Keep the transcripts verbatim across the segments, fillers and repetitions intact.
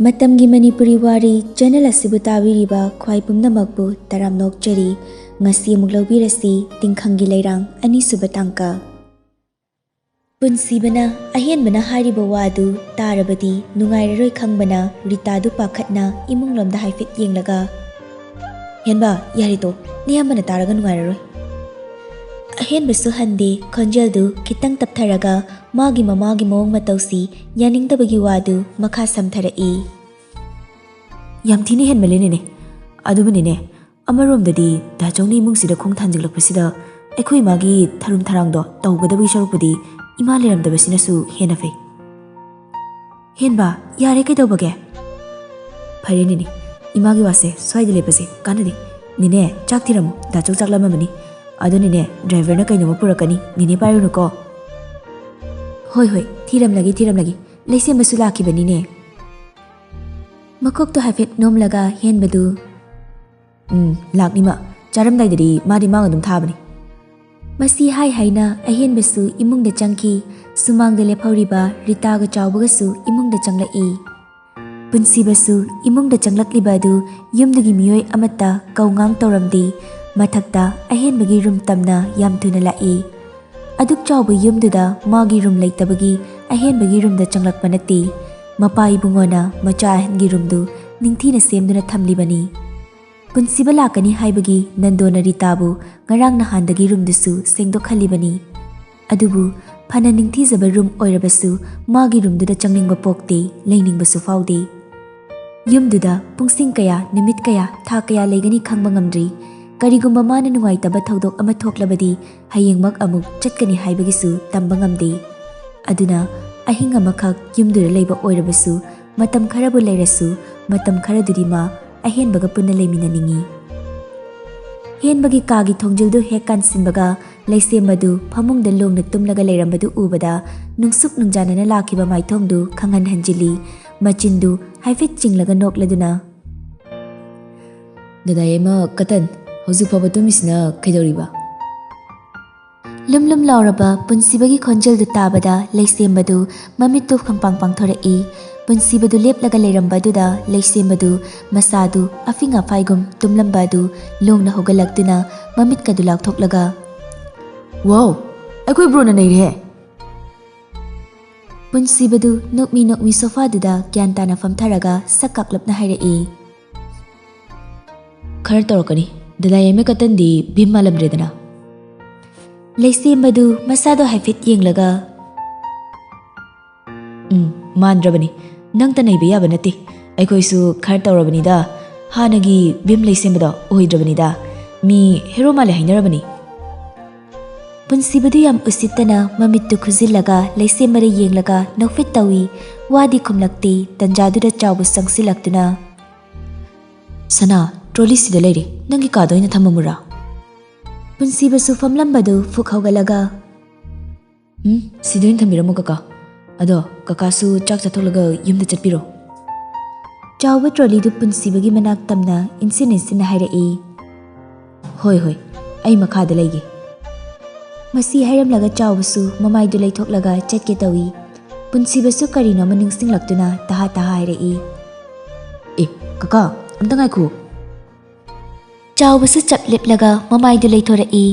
ꯃꯇꯝꯒꯤ ꯃꯅꯤꯄꯨꯔꯤ ꯋꯥꯔꯤ ꯆꯦꯅꯦꯜ ꯑꯁꯤꯕꯨ ꯇꯥꯕꯤꯔꯤꯕ ꯈ꯭ꯋꯥꯏ ꯄꯨꯝꯅꯃꯛꯄꯨ ꯇꯔꯥꯝꯅ ꯑꯣꯛꯆꯔꯤ꯫ ꯉꯁꯤ ꯑꯃꯨꯛ ꯂꯧꯕꯤꯔꯁꯤ ꯇꯤꯡꯈꯪꯒꯤ ꯂꯩꯔꯥꯡ ꯑꯅꯤꯁꯨꯕ ꯇꯥꯡꯀꯛ꯫ ꯄꯨꯟꯁꯤꯕꯅ ꯑꯍꯦꯟꯕꯅ ꯍꯥꯏꯔꯤꯕ ꯋꯥꯗꯨ ꯇꯥꯔꯕꯗꯤ ꯅꯨꯡꯉꯥꯏꯔꯔꯣꯏ ꯈꯪꯕꯅ ꯔꯤꯇꯥꯗꯨ ꯄꯥꯈꯠꯅ ꯏꯃꯨꯡꯂꯣꯝꯗ ꯍꯥꯏꯐꯦꯠ ꯌꯦꯡꯂꯒ, "ꯍꯦꯟꯕ, ꯌꯥꯔꯦ ꯇꯣ, ꯅꯌꯥꯝꯕꯅ ꯇꯥꯔꯒ ꯅꯨꯡꯉꯥꯏꯔꯔꯣꯏ꯫" ꯑꯍꯦꯟꯕꯁꯨ ꯍꯟꯗꯦ, ꯈꯣꯟꯖꯦꯜꯗꯨ ꯈꯤꯇꯪ ꯇꯞꯊꯔꯒ ꯃꯥꯒꯤ ꯃꯃꯥꯒꯤ ꯃꯑꯣꯡ ꯃꯇꯧꯁꯤ ꯌꯥꯅꯤꯡꯗꯕꯒꯤ ꯋꯥꯗꯨ ꯃꯈꯥ ꯁꯝꯊꯔꯛꯏ꯫ "ꯌꯥꯝ ꯊꯤꯅ ꯍꯦꯟꯃꯜꯂꯦꯅꯦꯅꯦ꯫ ꯑꯗꯨꯕꯨꯅꯤꯅꯦ, ꯑꯃꯔꯣꯝꯗꯗꯤ ꯗꯥ ꯆꯧꯅ ꯏꯃꯨꯡꯁꯤꯗ ꯈꯣꯡ ꯊꯥꯡꯖꯤꯜꯂꯛꯄꯁꯤꯗ ꯑꯩꯈꯣꯏ ꯏꯃꯥꯒꯤ ꯊꯔꯨꯝ ꯊꯔꯥꯡꯗꯣ ꯇꯧꯒꯗꯕꯒꯤ ꯁꯔꯨꯛꯄꯨꯗꯤ ꯏꯃꯥ ꯂꯩꯔꯝꯗꯕꯁꯤꯅꯁꯨ ꯍꯦꯟꯅ ꯐꯩ꯫" "ꯍꯦꯟꯕ, ꯌꯥꯔꯦ, ꯀꯩꯗꯧꯕꯒꯦ?" "ꯐꯔꯦ ꯅꯦꯅꯦ, ꯏꯃꯥꯒꯤ ꯋꯥꯁꯦ ꯁ꯭ꯋꯥꯏꯗ ꯂꯦꯞꯄꯁꯦ, ꯀꯥꯟꯅꯗꯦ꯫ ꯅꯦꯅꯦ, ꯆꯥꯛ ꯊꯤꯔꯝꯃꯨ, ꯗꯥ ꯆꯧ ꯆꯥꯛ ꯂꯥꯝꯃꯝꯃꯅꯤ꯫ ꯑꯗꯣ ꯅꯦꯅꯦ, ꯗ꯭ꯔꯥꯏꯚꯔꯅ ꯀꯩꯅꯣꯝꯃ ꯄꯨꯔꯛꯀꯅꯤ, ꯅꯦꯅꯦ ꯄꯥꯏꯔꯨꯅꯨꯀꯣ꯫" "ꯍꯣꯏ ꯍꯣꯏ, ꯊꯤꯔꯝꯂꯒꯦ, ꯊꯤꯔꯝꯂꯒꯦ꯫ ꯂꯩꯁꯦꯝꯕꯁꯨ ꯂꯥꯛꯈꯤꯕꯅꯤꯅꯦ꯫" ꯃꯀꯣꯛꯇꯣ ꯍꯥꯏꯐꯦꯠ ꯅꯣꯝꯂꯒ ꯍꯦꯟꯕꯗꯨ, "ꯎꯝ, ꯂꯥꯛꯅꯤ ꯃꯥ꯫ ꯆꯥꯔꯝꯗꯥꯏꯗꯗꯤ ꯃꯥꯗꯤ ꯃꯥꯡ ꯑꯗꯨꯝ ꯊꯥꯕꯅꯤ꯫" ꯃꯁꯤ ꯍꯥꯏ ꯍꯥꯏꯅ ꯑꯍꯦꯟꯕꯁꯨ ꯏꯃꯨꯡꯗ ꯆꯪꯈꯤ꯫ ꯁꯨꯃꯥꯡꯗ ꯂꯦꯞꯍꯧꯔꯤꯕ ꯔꯤꯇꯥꯒ ꯆꯥꯎꯕꯒꯁꯨ ꯏꯃꯨꯡꯗ ꯆꯪꯂꯛꯏ꯫ ꯄꯨꯟꯁꯤꯕꯁꯨ ꯏꯃꯨꯡꯗ ꯆꯪꯂꯛꯂꯤꯕ ꯑꯗꯨ ꯌꯨꯝꯗꯨꯒꯤ ꯃꯤꯑꯣꯏ ꯑꯃꯠꯇ ꯀꯧ ꯉꯥꯡ ꯇꯧꯔꯝꯗꯦ꯫ ꯃꯊꯛꯇ ꯑꯍꯦꯟꯕꯒꯤ ꯔꯨꯝ ꯇꯝꯅ ꯌꯥꯝ ꯊꯨꯅ ꯂꯥꯛꯏ꯫ ꯑꯗꯨꯛ ꯆꯥꯎꯕ ꯌꯨꯝꯗꯨꯗ ꯃꯥꯒꯤ ꯔꯨꯝ ꯂꯩꯇꯕꯒꯤ ꯑꯍꯦꯟꯕꯒꯤ ꯔꯨꯝꯗ ꯆꯪꯂꯛꯄ ꯅꯠꯇꯦ꯫ ꯃꯄꯥ ꯏꯕꯨꯡꯉꯣꯅ ꯃꯆꯥ ꯑꯍꯟꯒꯤ ꯔꯨꯝꯗꯨ ꯅꯤꯡꯊꯤꯅ ꯁꯦꯝꯗꯨꯅ ꯊꯝꯂꯤꯕꯅꯤ꯫ ꯄꯨꯟꯁꯤꯕ ꯂꯥꯛꯀꯅꯤ ꯍꯥꯏꯕꯒꯤ ꯅꯟꯗꯣꯅ ꯔꯤꯇꯥꯕꯨ ꯉꯔꯥꯡ ꯅꯍꯥꯟꯗꯒꯤ ꯔꯨꯝꯗꯨꯁꯨ ꯁꯦꯡꯗꯣꯛꯍꯜꯂꯤꯕꯅꯤ꯫ ꯑꯗꯨꯕꯨ ꯐꯅ ꯅꯤꯡꯊꯤꯖꯕ ꯔꯨꯝ ꯑꯣꯏꯔꯕꯁꯨ ꯃꯥꯒꯤ ꯔꯨꯝꯗꯨꯗ ꯆꯪꯅꯤꯡꯕ ꯄꯣꯛꯇꯦ, ꯂꯩꯅꯤꯡꯕꯁꯨ ꯐꯥꯎꯗꯦ꯫ ꯌꯨꯝꯗꯨꯗ ꯄꯨꯡꯁꯤꯡ ꯀꯌꯥ, ꯅꯨꯃꯤꯠ ꯀꯌꯥ, ꯊꯥ ꯀꯌꯥ ꯂꯩꯒꯅꯤ ꯈꯪꯕ ꯉꯝꯗ꯭ꯔꯤ꯫ ꯀꯔꯤꯒꯨꯝꯕ ꯃꯥꯅ ꯅꯨꯡꯉꯥꯏꯇꯕ ꯊꯧꯗꯣꯛ ꯑꯃ ꯊꯣꯛꯂꯕꯗꯤ ꯍꯌꯦꯡꯃꯛ ꯑꯃꯨꯛ ꯆꯠꯀꯅꯤ ꯍꯥꯏꯕꯒꯤꯁꯨ ꯇꯝꯕ ꯉꯝꯗꯦ꯫ ꯑꯗꯨꯅ ꯑꯍꯤꯡ ꯑꯃꯈꯛ ꯌꯨꯝꯗꯨꯗ ꯂꯩꯕ ꯑꯣꯏꯔꯕꯁꯨ ꯃꯇꯝ ꯈꯔꯕꯨ ꯂꯩꯔꯁꯨ ꯃꯇꯝ ꯈꯔꯗꯨꯗꯤ ꯃꯥ ꯑꯍꯦꯟꯕꯒ ꯄꯨꯟꯅ ꯂꯩꯃꯤꯟꯅꯅꯤꯡꯏ꯫ ꯍꯦꯟꯕꯒꯤ ꯀꯥꯒꯤ ꯊꯣꯡꯖꯤꯜꯗꯨ ꯍꯦꯛ ꯀꯥꯟꯁꯤꯟꯕꯒ ꯂꯩꯁꯦꯝꯕꯗꯨ ꯐꯃꯨꯡꯗ ꯂꯣꯡꯅ ꯇꯨꯝꯂꯒ ꯂꯩꯔꯝꯕꯗꯨ ꯎꯕꯗ ꯅꯨꯡꯁꯨꯛ ꯅꯨꯡꯖꯥꯅꯅ ꯂꯥꯛꯈꯤꯕ ꯃꯥꯏꯊꯣꯡꯗꯨ ꯈꯪꯍꯟ ꯍꯟꯖꯤꯜꯂꯤ꯫ ꯃꯆꯤꯟꯗꯨ ꯍꯥꯏꯐꯦꯠ ꯆꯤꯡꯂꯒ ꯅꯣꯛꯂꯗꯨꯅ, "ꯗꯗꯥ ꯌꯥꯏꯃ ꯀꯇꯟ, ꯍꯧꯖꯤꯛ ꯐꯥꯎꯕ ꯇꯨꯝꯃꯤꯁꯤꯅ ꯀꯩꯗꯧꯔꯤꯕ?" ꯂꯨꯝ ꯂꯨꯝ ꯂꯥꯎꯔꯕ ꯄꯨꯟꯁꯤꯕꯒꯤ ꯈꯣꯟꯖꯦꯜꯗꯨ ꯇꯥꯕꯗ ꯂꯩꯁꯦꯝꯕꯗꯨ ꯃꯃꯤꯠꯇꯨ ꯈꯪꯄꯥꯡ ꯄꯥꯡꯊꯣꯔꯛꯏ꯫ ꯄꯨꯟꯁꯤꯕꯗꯨ ꯂꯦꯞꯂꯒ ꯂꯩꯔꯝꯕ ꯑꯗꯨꯗ ꯂꯩꯁꯦꯝꯕꯗꯨ ꯃꯁꯥꯗꯨ ꯑꯐꯤꯡ ꯑꯐꯥꯏꯒꯨꯝ ꯇꯨꯝꯂꯝꯕ ꯑꯗꯨ ꯂꯣꯡꯅ ꯍꯧꯒꯠꯂꯛꯇꯨꯅ ꯃꯃꯤꯠꯀꯗꯨ ꯂꯥꯎꯊꯣꯛꯂꯒ, "ꯋꯥꯎ, ꯑꯩꯈꯣꯏ ꯕ꯭ꯔꯣꯅ ꯅꯩꯔꯦꯍꯦ!" ꯄꯨꯟꯁꯤꯕꯗꯨ ꯅꯣꯛꯃꯤ ꯅꯣꯛꯃꯤ ꯁꯣꯐꯥꯗꯨꯗ ꯒ꯭ꯌꯥꯟ ꯇꯥꯅ ꯐꯝꯊꯔꯒ ꯁꯛ ꯀꯥꯛꯂꯞꯅ ꯍꯥꯏꯔꯛꯏ꯫ "ꯈꯔ ꯇꯧꯔꯛꯀꯅꯤ꯫ ꯗꯗꯥ ꯌꯥꯏꯃ ꯀꯇꯟꯗꯤ ꯚꯤꯝ ꯃꯥꯜꯂꯝꯗ꯭ꯔꯦꯗꯅ?" ꯂꯩꯁꯦꯝꯕꯗꯨ ꯃꯁꯥꯗꯣ ꯍꯥꯏꯐꯦꯠ ꯌꯦꯡꯂꯒ, "ꯎꯝ, ꯃꯥꯟꯗ꯭ꯔꯕꯅꯤ꯫ ꯅꯪꯇ ꯅꯩꯕ ꯌꯥꯕ ꯅꯠꯇꯦ꯫ ꯑꯩꯈꯣꯏꯁꯨ ꯈꯔ ꯇꯧꯔꯕꯅꯤꯗ꯫ ꯍꯥꯟꯅꯒꯤ ꯚꯤꯝ ꯂꯩꯁꯦꯝꯕꯗꯣ ꯑꯣꯏꯗ꯭ꯔꯕꯅꯤꯗ꯫ ꯃꯤ ꯍꯦꯔꯣ ꯃꯥꯜꯂꯦ ꯍꯥꯏꯅꯔꯕꯅꯤ꯫" ꯄꯨꯟꯁꯤꯕꯗꯨ ꯌꯥꯝ ꯎꯁꯤꯠꯇꯅ ꯃꯃꯤꯠꯇꯨ ꯈꯨꯖꯤꯜꯂꯒ ꯂꯩꯁꯦꯝꯕꯗ ꯌꯦꯡꯂꯒ ꯅꯣꯛꯐꯦꯠ ꯇꯧꯏ꯫ ꯋꯥꯗꯤ ꯈꯨꯝꯂꯛꯇꯦ꯫ ꯇꯟꯖꯥꯗꯨꯗ ꯆꯥꯎꯕ ꯆꯪꯁꯤꯜꯂꯛꯇꯨꯅ, "ꯁꯅꯥ, ꯇ꯭ꯔꯣꯂꯤ ꯁꯤꯗ ꯂꯩꯔꯦ꯫ ꯅꯪꯒꯤ ꯀꯥꯗ ꯑꯣꯏꯅ ꯊꯝꯃꯝꯃꯨꯔꯥ?" ꯄꯨꯟꯁꯤꯕꯁꯨ ꯐꯝꯂꯝꯕꯗꯨ ꯐꯨꯛ ꯍꯧꯒꯠꯂꯒ, "ꯎꯝ, ꯁꯤꯗ ꯑꯣꯏꯅ ꯊꯝꯕꯤꯔꯝꯃꯣ ꯀꯀꯥ꯫ ꯑꯗꯣ ꯀꯀꯥꯁꯨ ꯆꯥꯛ ꯆꯥꯊꯣꯛꯂꯒ ꯌꯨꯝꯗ ꯆꯠꯄꯤꯔꯣ꯫" ꯆꯥꯎꯕ ꯇ꯭ꯔꯣꯂꯤꯗꯨ ꯄꯨꯟꯁꯤꯕꯒꯤ ꯃꯅꯥꯛ ꯇꯝꯅ ꯏꯟꯁꯤꯟ ꯏꯟꯁꯤꯟꯅ ꯍꯥꯏꯔꯛꯏ꯫ "ꯍꯣꯏ, ꯍꯣꯏ, ꯑꯩ ꯃꯈꯥꯗ ꯂꯩꯒꯦ꯫" ꯃꯁꯤ ꯍꯥꯏꯔꯝꯂꯒ ꯆꯥꯎꯕꯁꯨ ꯃꯃꯥꯏꯗꯨ ꯂꯩꯊꯣꯛꯂꯒ ꯆꯠꯀꯦ ꯇꯧꯏ꯫ ꯄꯨꯟꯁꯤꯕꯁꯨ ꯀꯔꯤꯅꯣ ꯑꯃ ꯅꯤꯡꯁꯤꯡꯂꯛꯇꯨꯅ ꯇꯍꯥ ꯇꯍꯥ ꯍꯥꯏꯔꯛꯏ꯫ "ꯑꯦ, ꯀꯀꯥ, ꯑꯝꯇ ꯉꯥꯏꯈꯣ꯫" ꯆꯥꯎꯕꯁꯨ ꯆꯞ ꯂꯦꯞꯂꯒ ꯃꯃꯥꯏꯗꯨ ꯂꯩꯊꯣꯔꯛꯏ꯫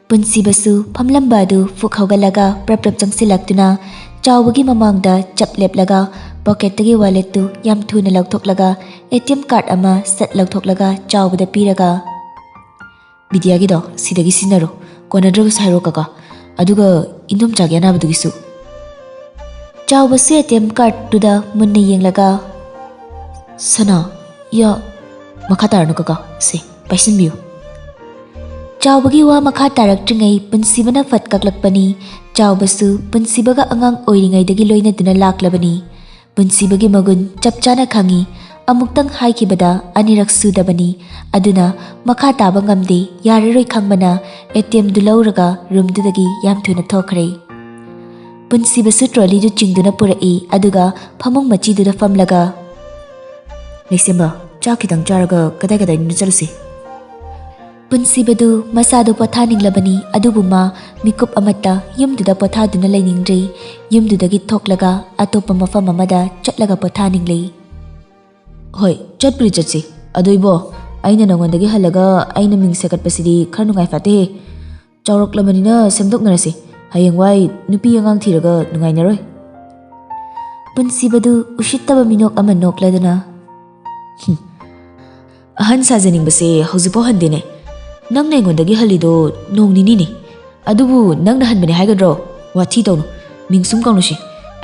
ꯄꯨꯟꯁꯤꯕꯁꯨ ꯐꯝꯂꯝꯕ ꯑꯗꯨ ꯐꯨꯛ ꯍꯧꯒꯠꯂꯒ ꯄ꯭ꯔꯞ ꯄ꯭ꯔꯞ ꯆꯪꯁꯤꯜꯂꯛꯇꯨꯅ ꯆꯥꯎꯕꯒꯤ ꯃꯃꯥꯡꯗ ꯆꯞ ꯂꯦꯞꯂꯒ ꯄꯣꯀꯦꯠꯇꯒꯤ ꯋꯥꯂꯦꯠꯇꯨ ꯌꯥꯝ ꯊꯨꯅ ꯂꯧꯊꯣꯛꯂꯒ ꯑꯦ ꯇꯤ ꯑꯦꯝ ꯀꯥꯔꯗ ꯑꯃ ꯁꯠ ꯂꯧꯊꯣꯛꯂꯒ ꯆꯥꯎꯕꯗ ꯄꯤꯔꯒ, "ꯕꯤꯗ꯭ꯌꯥꯒꯤꯗꯣ ꯁꯤꯗꯒꯤ ꯁꯤꯖꯤꯟꯅꯔꯣ꯫ ꯀꯣꯟꯅꯗ꯭ꯔꯒꯁꯨ ꯍꯥꯏꯔꯣ ꯀꯀꯥ꯫ ꯑꯗꯨꯒ ꯏꯟꯗꯣꯝꯆꯥꯒꯤ ꯑꯅꯥꯕꯗꯨꯒꯤꯁꯨ꯫" ꯆꯥꯎꯕꯁꯨ ꯑꯦ ꯇꯤ ꯑꯦꯝ ꯀꯥꯔꯗꯇꯨꯗ ꯃꯨꯟꯅ ꯌꯦꯡꯂꯒ, "ꯁꯅꯥ, ꯌꯥ, ꯃꯈꯥ ꯇꯥꯔꯅꯨ ꯀꯀꯥ, ꯁꯦ, ꯄꯥꯏꯁꯤꯟꯕꯤꯌꯨ꯫" ꯆꯥꯎꯕꯒꯤ ꯋꯥ ꯃꯈꯥ ꯇꯥꯔꯛꯇ꯭ꯔꯤꯉꯩ ꯄꯨꯟꯁꯤꯕꯅ ꯐꯠ ꯀꯛꯂꯛꯄꯅꯤ꯫ ꯆꯥꯎꯕꯁꯨ ꯄꯨꯟꯁꯤꯕꯒ ꯑꯉꯥꯡ ꯑꯣꯏꯔꯤꯉꯩꯗꯒꯤ ꯂꯣꯏꯅꯗꯨꯅ ꯂꯥꯛꯂꯕꯅꯤ꯫ ꯄꯨꯟꯁꯤꯕꯒꯤ ꯃꯒꯨꯟ ꯆꯞ ꯆꯥꯅ ꯈꯪꯏ꯫ ꯑꯃꯨꯛꯇꯪ ꯍꯥꯏꯈꯤꯕꯗ ꯑꯅꯤꯔꯛ ꯁꯨꯗꯕꯅꯤ꯫ ꯑꯗꯨꯅ ꯃꯈꯥ ꯇꯥꯕ ꯉꯝꯗꯦ, ꯌꯥꯔꯔꯣꯏ ꯈꯪꯕꯅ ꯑꯦ ꯇꯤ ꯑꯦꯝꯗꯨ ꯂꯧꯔꯒ ꯔꯨꯝꯗꯨꯗꯒꯤ ꯌꯥꯝ ꯊꯨꯅ ꯊꯣꯛꯈ꯭ꯔꯦ꯫ ꯄꯨꯟꯁꯤꯕꯁꯨ ꯇ꯭ꯔꯣꯂꯤꯗꯨ ꯆꯤꯡꯗꯨꯅ ꯄꯨꯔꯛꯏ, ꯑꯗꯨꯒ ꯐꯃꯨꯡ ꯃꯆꯤꯗꯨꯗ ꯐꯝꯂꯒ, "ꯂꯩꯁꯦꯝꯕ, ꯆꯥꯛ ꯈꯤꯇꯪ ꯆꯥꯔꯒ ꯀꯗꯥꯏ ꯀꯗꯥꯏꯗꯅꯣ ꯆꯠꯂꯨꯁꯤ꯫" ꯄꯨꯟꯁꯤꯕꯗꯨ ꯃꯁꯥꯗꯨ ꯄꯣꯊꯥꯅꯤꯡꯂꯕꯅꯤ, ꯑꯗꯨꯕꯨ ꯃꯥ ꯃꯤꯀꯨꯞ ꯑꯃꯠꯇ ꯌꯨꯝꯗꯨꯗ ꯄꯣꯊꯥꯗꯨꯅ ꯂꯩꯅꯤꯡꯗ꯭ꯔꯤ꯫ ꯌꯨꯝꯗꯨꯗꯒꯤ ꯊꯣꯛꯂꯒ ꯑꯇꯣꯞꯄ ꯃꯐꯝ ꯑꯃꯗ ꯆꯠꯂꯒ ꯄꯣꯊꯥꯅꯤꯡꯂꯤ꯫ ꯍꯣꯏ, ꯆꯠꯄꯨꯗꯤ ꯆꯠꯁꯤ꯫ ꯑꯗꯣ ꯏꯕꯣ, ꯑꯩꯅ ꯅꯉꯣꯟꯗꯒꯤ ꯍꯜꯂꯒ ꯑꯩꯅ ꯃꯤꯡ ꯁꯦꯀꯠꯄꯁꯤꯗꯤ ꯈꯔ ꯅꯨꯡꯉꯥꯏ ꯐꯠꯇꯦꯍꯦ꯫ ꯆꯥꯎꯔꯛꯂꯕꯅꯤꯅ ꯁꯦꯝꯗꯣꯛꯅꯔꯁꯤ꯫ ꯍꯌꯦꯡꯋꯥꯏ ꯅꯨꯄꯤ ꯑꯉꯥꯡ ꯊꯤꯔꯒ ꯅꯨꯡꯉꯥꯏꯅꯔꯣꯏ꯫ ꯄꯨꯟꯁꯤꯕꯗꯨ ꯎꯁꯤꯠꯇꯕ ꯃꯤꯅꯣꯛ ꯑꯃ ꯅꯣꯛꯂꯗꯨꯅ, "ꯍꯨꯝ, ꯑꯍꯟ ꯁꯥꯖꯅꯤꯡꯕꯁꯦ ꯍꯧꯖꯤꯛꯐꯥꯎ ꯍꯟꯗꯦꯅꯦ꯫ ꯅꯪꯅ ꯑꯩꯉꯣꯟꯗꯒꯤ ꯍꯜꯂꯤꯗꯣ ꯅꯣꯡ ꯅꯤꯅꯤꯅꯤ꯫ ꯑꯗꯨꯕꯨ ꯅꯪꯅ ꯍꯟꯕꯅꯦ ꯍꯥꯏꯒꯗ꯭ꯔꯣ? ꯋꯥꯊꯤ ꯇꯧꯅꯨ꯫ ꯃꯤꯡ ꯁꯨꯝ ꯀꯧꯅꯨꯁꯤ꯫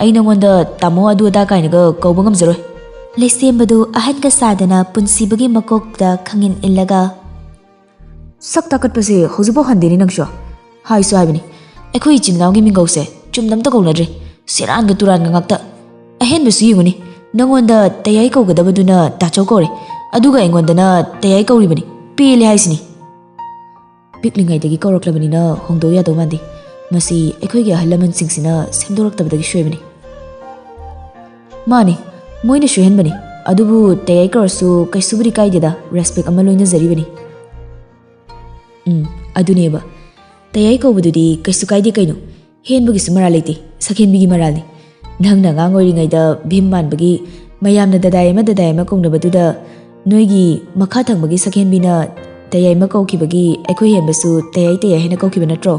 ꯑꯩ ꯅꯉꯣꯟꯗ ꯇꯥꯃꯣ ꯑꯗꯨ ꯑꯗꯥ ꯀꯥꯏꯅꯒ ꯀꯧꯕ ꯉꯝꯖꯔꯣꯏ꯫" ꯂꯩꯁꯦꯝꯕꯗꯨ ꯑꯍꯟꯒ ꯁꯥꯗꯅ ꯄꯨꯟꯁꯤꯕꯒꯤ ꯃꯀꯣꯛꯇ ꯈꯪꯏꯟ ꯏꯜꯂꯒ, "ꯁꯛ ꯇꯥꯀꯠꯄꯁꯦ ꯍꯧꯖꯤꯛꯐꯥꯎ ꯍꯟꯗꯦꯅꯦ ꯅꯪꯁꯨ꯫ ꯍꯥꯏꯁꯨ ꯍꯥꯏꯕꯅꯤ, ꯑꯩꯈꯣꯏ ꯏꯆꯤꯟ ꯏꯅꯥꯎꯒꯤ ꯃꯤꯡꯒꯧꯁꯦ ꯆꯨꯝꯅ ꯑꯝꯇ ꯀꯧꯅꯗ꯭ꯔꯦ꯫ ꯁꯦꯔꯥꯟꯒ ꯇꯨꯔꯥꯟꯒ ꯉꯥꯛꯇ꯫ ꯑꯍꯦꯟꯕꯁꯨ ꯌꯦꯡꯉꯨꯅꯦ, ꯅꯉꯣꯟꯗ ꯇꯌꯥꯏ ꯀꯧꯒꯗꯕꯗꯨꯅ ꯇꯥꯆꯧ ꯀꯧꯔꯦ, ꯑꯗꯨꯒ ꯑꯩꯉꯣꯟꯗꯅ ꯇꯌꯥꯏ ꯀꯧꯔꯤꯕꯅꯤ꯫ ꯄꯦꯜꯂꯦ ꯍꯥꯏꯁꯤꯅꯤ꯫ ꯄꯤꯛꯂꯤꯉꯩꯗꯒꯤ ꯀꯧꯔꯛꯂꯕꯅꯤꯅ ꯍꯣꯡꯗꯣꯛ ꯌꯥꯗꯧ ꯃꯥꯟꯗꯦ꯫ ꯃꯁꯤ ꯑꯩꯈꯣꯏꯒꯤ ꯑꯍꯜ ꯂꯃꯟꯁꯤꯡꯁꯤꯅ ꯁꯦꯝꯗꯣꯔꯛꯇꯕꯗꯒꯤ ꯁꯣꯏꯕꯅꯤ꯫" "ꯃꯥꯅꯤ, ꯃꯣꯏꯅ ꯁꯣꯏꯍꯟꯕꯅꯤ꯫ ꯑꯗꯨꯕꯨ ꯇꯌꯥꯏ ꯀꯧꯔꯁꯨ ꯀꯩꯁꯨꯕꯨꯗꯤ ꯀꯥꯏꯗꯦꯗ, ꯔꯦꯁꯄꯦꯛ ꯑꯃ ꯂꯣꯏꯅꯖꯔꯤꯕꯅꯤ꯫" "ꯎꯝ, ꯑꯗꯨꯅꯦꯕ꯫ ꯇꯌꯥꯏ ꯀꯧꯕꯗꯨꯗꯤ ꯀꯩꯁꯨ ꯀꯥꯏꯗꯦ ꯀꯩꯅꯣ꯫ ꯍꯦꯟꯕꯒꯤꯁꯨ ꯃꯔꯥꯜ ꯂꯩꯇꯦ, ꯁꯛꯍꯦꯟꯕꯤꯒꯤ ꯃꯔꯥꯜꯅꯤ꯫ ꯅꯪꯅ ꯑꯉꯥꯡ ꯑꯣꯏꯔꯤꯉꯩꯗ ꯚꯤꯝ ꯃꯥꯟꯕꯒꯤ ꯃꯌꯥꯝꯅ ꯗꯗꯥꯏ ꯑꯃ, ꯗꯗꯥꯏ ꯑꯃ ꯀꯧꯅꯕꯗꯨꯗ ꯅꯣꯏꯒꯤ ꯃꯈꯥ ꯊꯪꯕꯒꯤ ꯁꯛꯍꯦꯟꯕꯤꯅ ꯇꯌꯥꯏ ꯑꯃ ꯀꯧꯈꯤꯕꯒꯤ ꯑꯩꯈꯣꯏ ꯍꯦꯟꯕꯁꯨ ꯇꯌꯥꯏ, ꯇꯌꯥꯏ ꯍꯥꯏꯅ ꯀꯧꯈꯤꯕ ꯅꯠꯇ꯭ꯔꯣ?"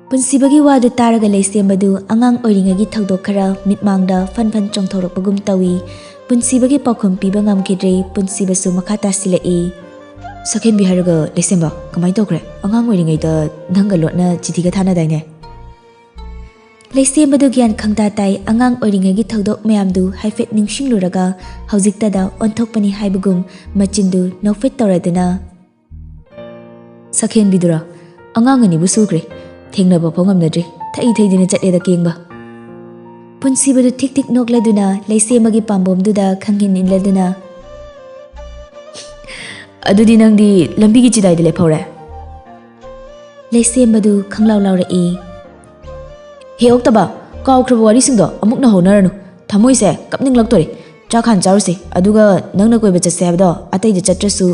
ꯄꯨꯟꯁꯤꯕꯒꯤ ꯋꯥꯗꯨ ꯇꯥꯔꯒ ꯂꯩꯁꯦꯝꯕꯗꯨ ꯑꯉꯥꯡ ꯑꯣꯏꯔꯤꯉꯩꯒꯤ ꯊꯧꯗꯣꯛ ꯈꯔ ꯃꯤꯠꯃꯥꯡꯗ ꯐꯟ ꯐꯟ ꯆꯣꯡꯊꯣꯔꯛꯄꯒꯨꯝ ꯇꯧꯏ꯫ ꯄꯨꯟꯁꯤꯕꯒꯤ ꯄꯥꯎꯈꯨꯝ ꯄꯤꯕ ꯉꯝꯈꯤꯗ꯭ꯔꯦ꯫ ꯄꯨꯟꯁꯤꯕꯁꯨ ꯃꯈꯥ ꯇꯥꯁꯤꯜꯂꯛꯏ꯫ "ꯁꯛꯍꯦꯟꯕꯤ ꯍꯥꯏꯔꯒ ꯂꯩꯁꯦꯝꯕ, ꯀꯃꯥꯏꯅ ꯇꯧꯈ꯭ꯔꯦ? ꯑꯉꯥꯡ ꯑꯣꯏꯔꯤꯉꯩꯗ ꯅꯪꯒ ꯂꯣꯠꯅ ꯆꯤꯊꯤꯒ ꯊꯥꯅꯗꯥꯏꯅꯦ?" ꯂꯩꯁꯦꯝꯕꯗꯨ ꯒ꯭ꯌꯥꯟ ꯈꯪꯇꯥ ꯇꯥꯏ꯫ ꯑꯉꯥꯡ ꯑꯣꯏꯔꯤꯉꯩꯒꯤ ꯊꯧꯗꯣꯛ ꯃꯌꯥꯝꯗꯨ ꯍꯥꯏꯐꯦꯠ ꯅꯤꯡꯁꯤꯡꯂꯨꯔꯒ ꯍꯧꯖꯤꯛꯇꯗ ꯑꯣꯟꯊꯣꯛꯄꯅꯤ ꯍꯥꯏꯕꯒꯨꯝ ꯃꯆꯤꯟꯗꯨ ꯅꯣꯛꯐꯦꯠ ꯇꯧꯔꯗꯨꯅ, "ꯁꯛꯍꯦꯟꯕꯤꯗꯨꯔꯣ? ꯑꯉꯥꯡ ꯑꯅꯤꯕꯨ ꯁꯨꯈ꯭ꯔꯦ꯫ ꯊꯦꯡꯅꯕ ꯐꯥꯎ ꯉꯝꯅꯗ꯭ꯔꯤ꯫ ꯊꯩ ꯊꯩꯗꯨꯅ ꯆꯠꯂꯦꯗ ꯀꯦꯡꯕ꯫" ꯄꯨꯟꯁꯤꯕꯗꯨ ꯊꯤꯛ ꯊꯤꯛ ꯅꯣꯛꯂꯗꯨꯅ ꯂꯩꯁꯦꯝꯕꯒꯤ ꯄꯥꯝꯕꯣꯝꯗꯨꯗ ꯈꯪꯍꯤꯟ ꯏꯜꯂꯗꯨꯅ, "ꯑꯗꯨꯗꯤ ꯅꯪꯗꯤ ꯂꯝꯕꯤꯒꯤ ꯆꯤꯗꯥꯏꯗ ꯂꯦꯞꯍꯧꯔꯦ?" ꯂꯩꯁꯦꯝꯕꯗꯨ ꯈꯪꯂꯥꯎ ꯂꯥꯎꯔꯛꯏ꯫ "ꯍꯦ ꯑꯣꯛꯇꯕ, ꯀꯥꯎꯈ꯭ꯔꯕ ꯋꯥꯔꯤꯁꯤꯡꯗꯣ ꯑꯃꯨꯛ ꯅꯧꯍꯧꯅꯔꯅꯨ꯫ ꯊꯃꯣꯏꯁꯦ ꯀꯞꯅꯤꯡꯂꯛꯇꯣꯔꯦ꯫ ꯆꯥꯛ ꯍꯥꯟꯅ ꯆꯥꯔꯨꯁꯦ, ꯑꯗꯨꯒ ꯅꯪꯅ ꯀꯣꯏꯕ ꯆꯠꯁꯦ ꯍꯥꯏꯕꯗꯣ ꯑꯇꯩꯗ ꯆꯠꯇ꯭ꯔꯁꯨ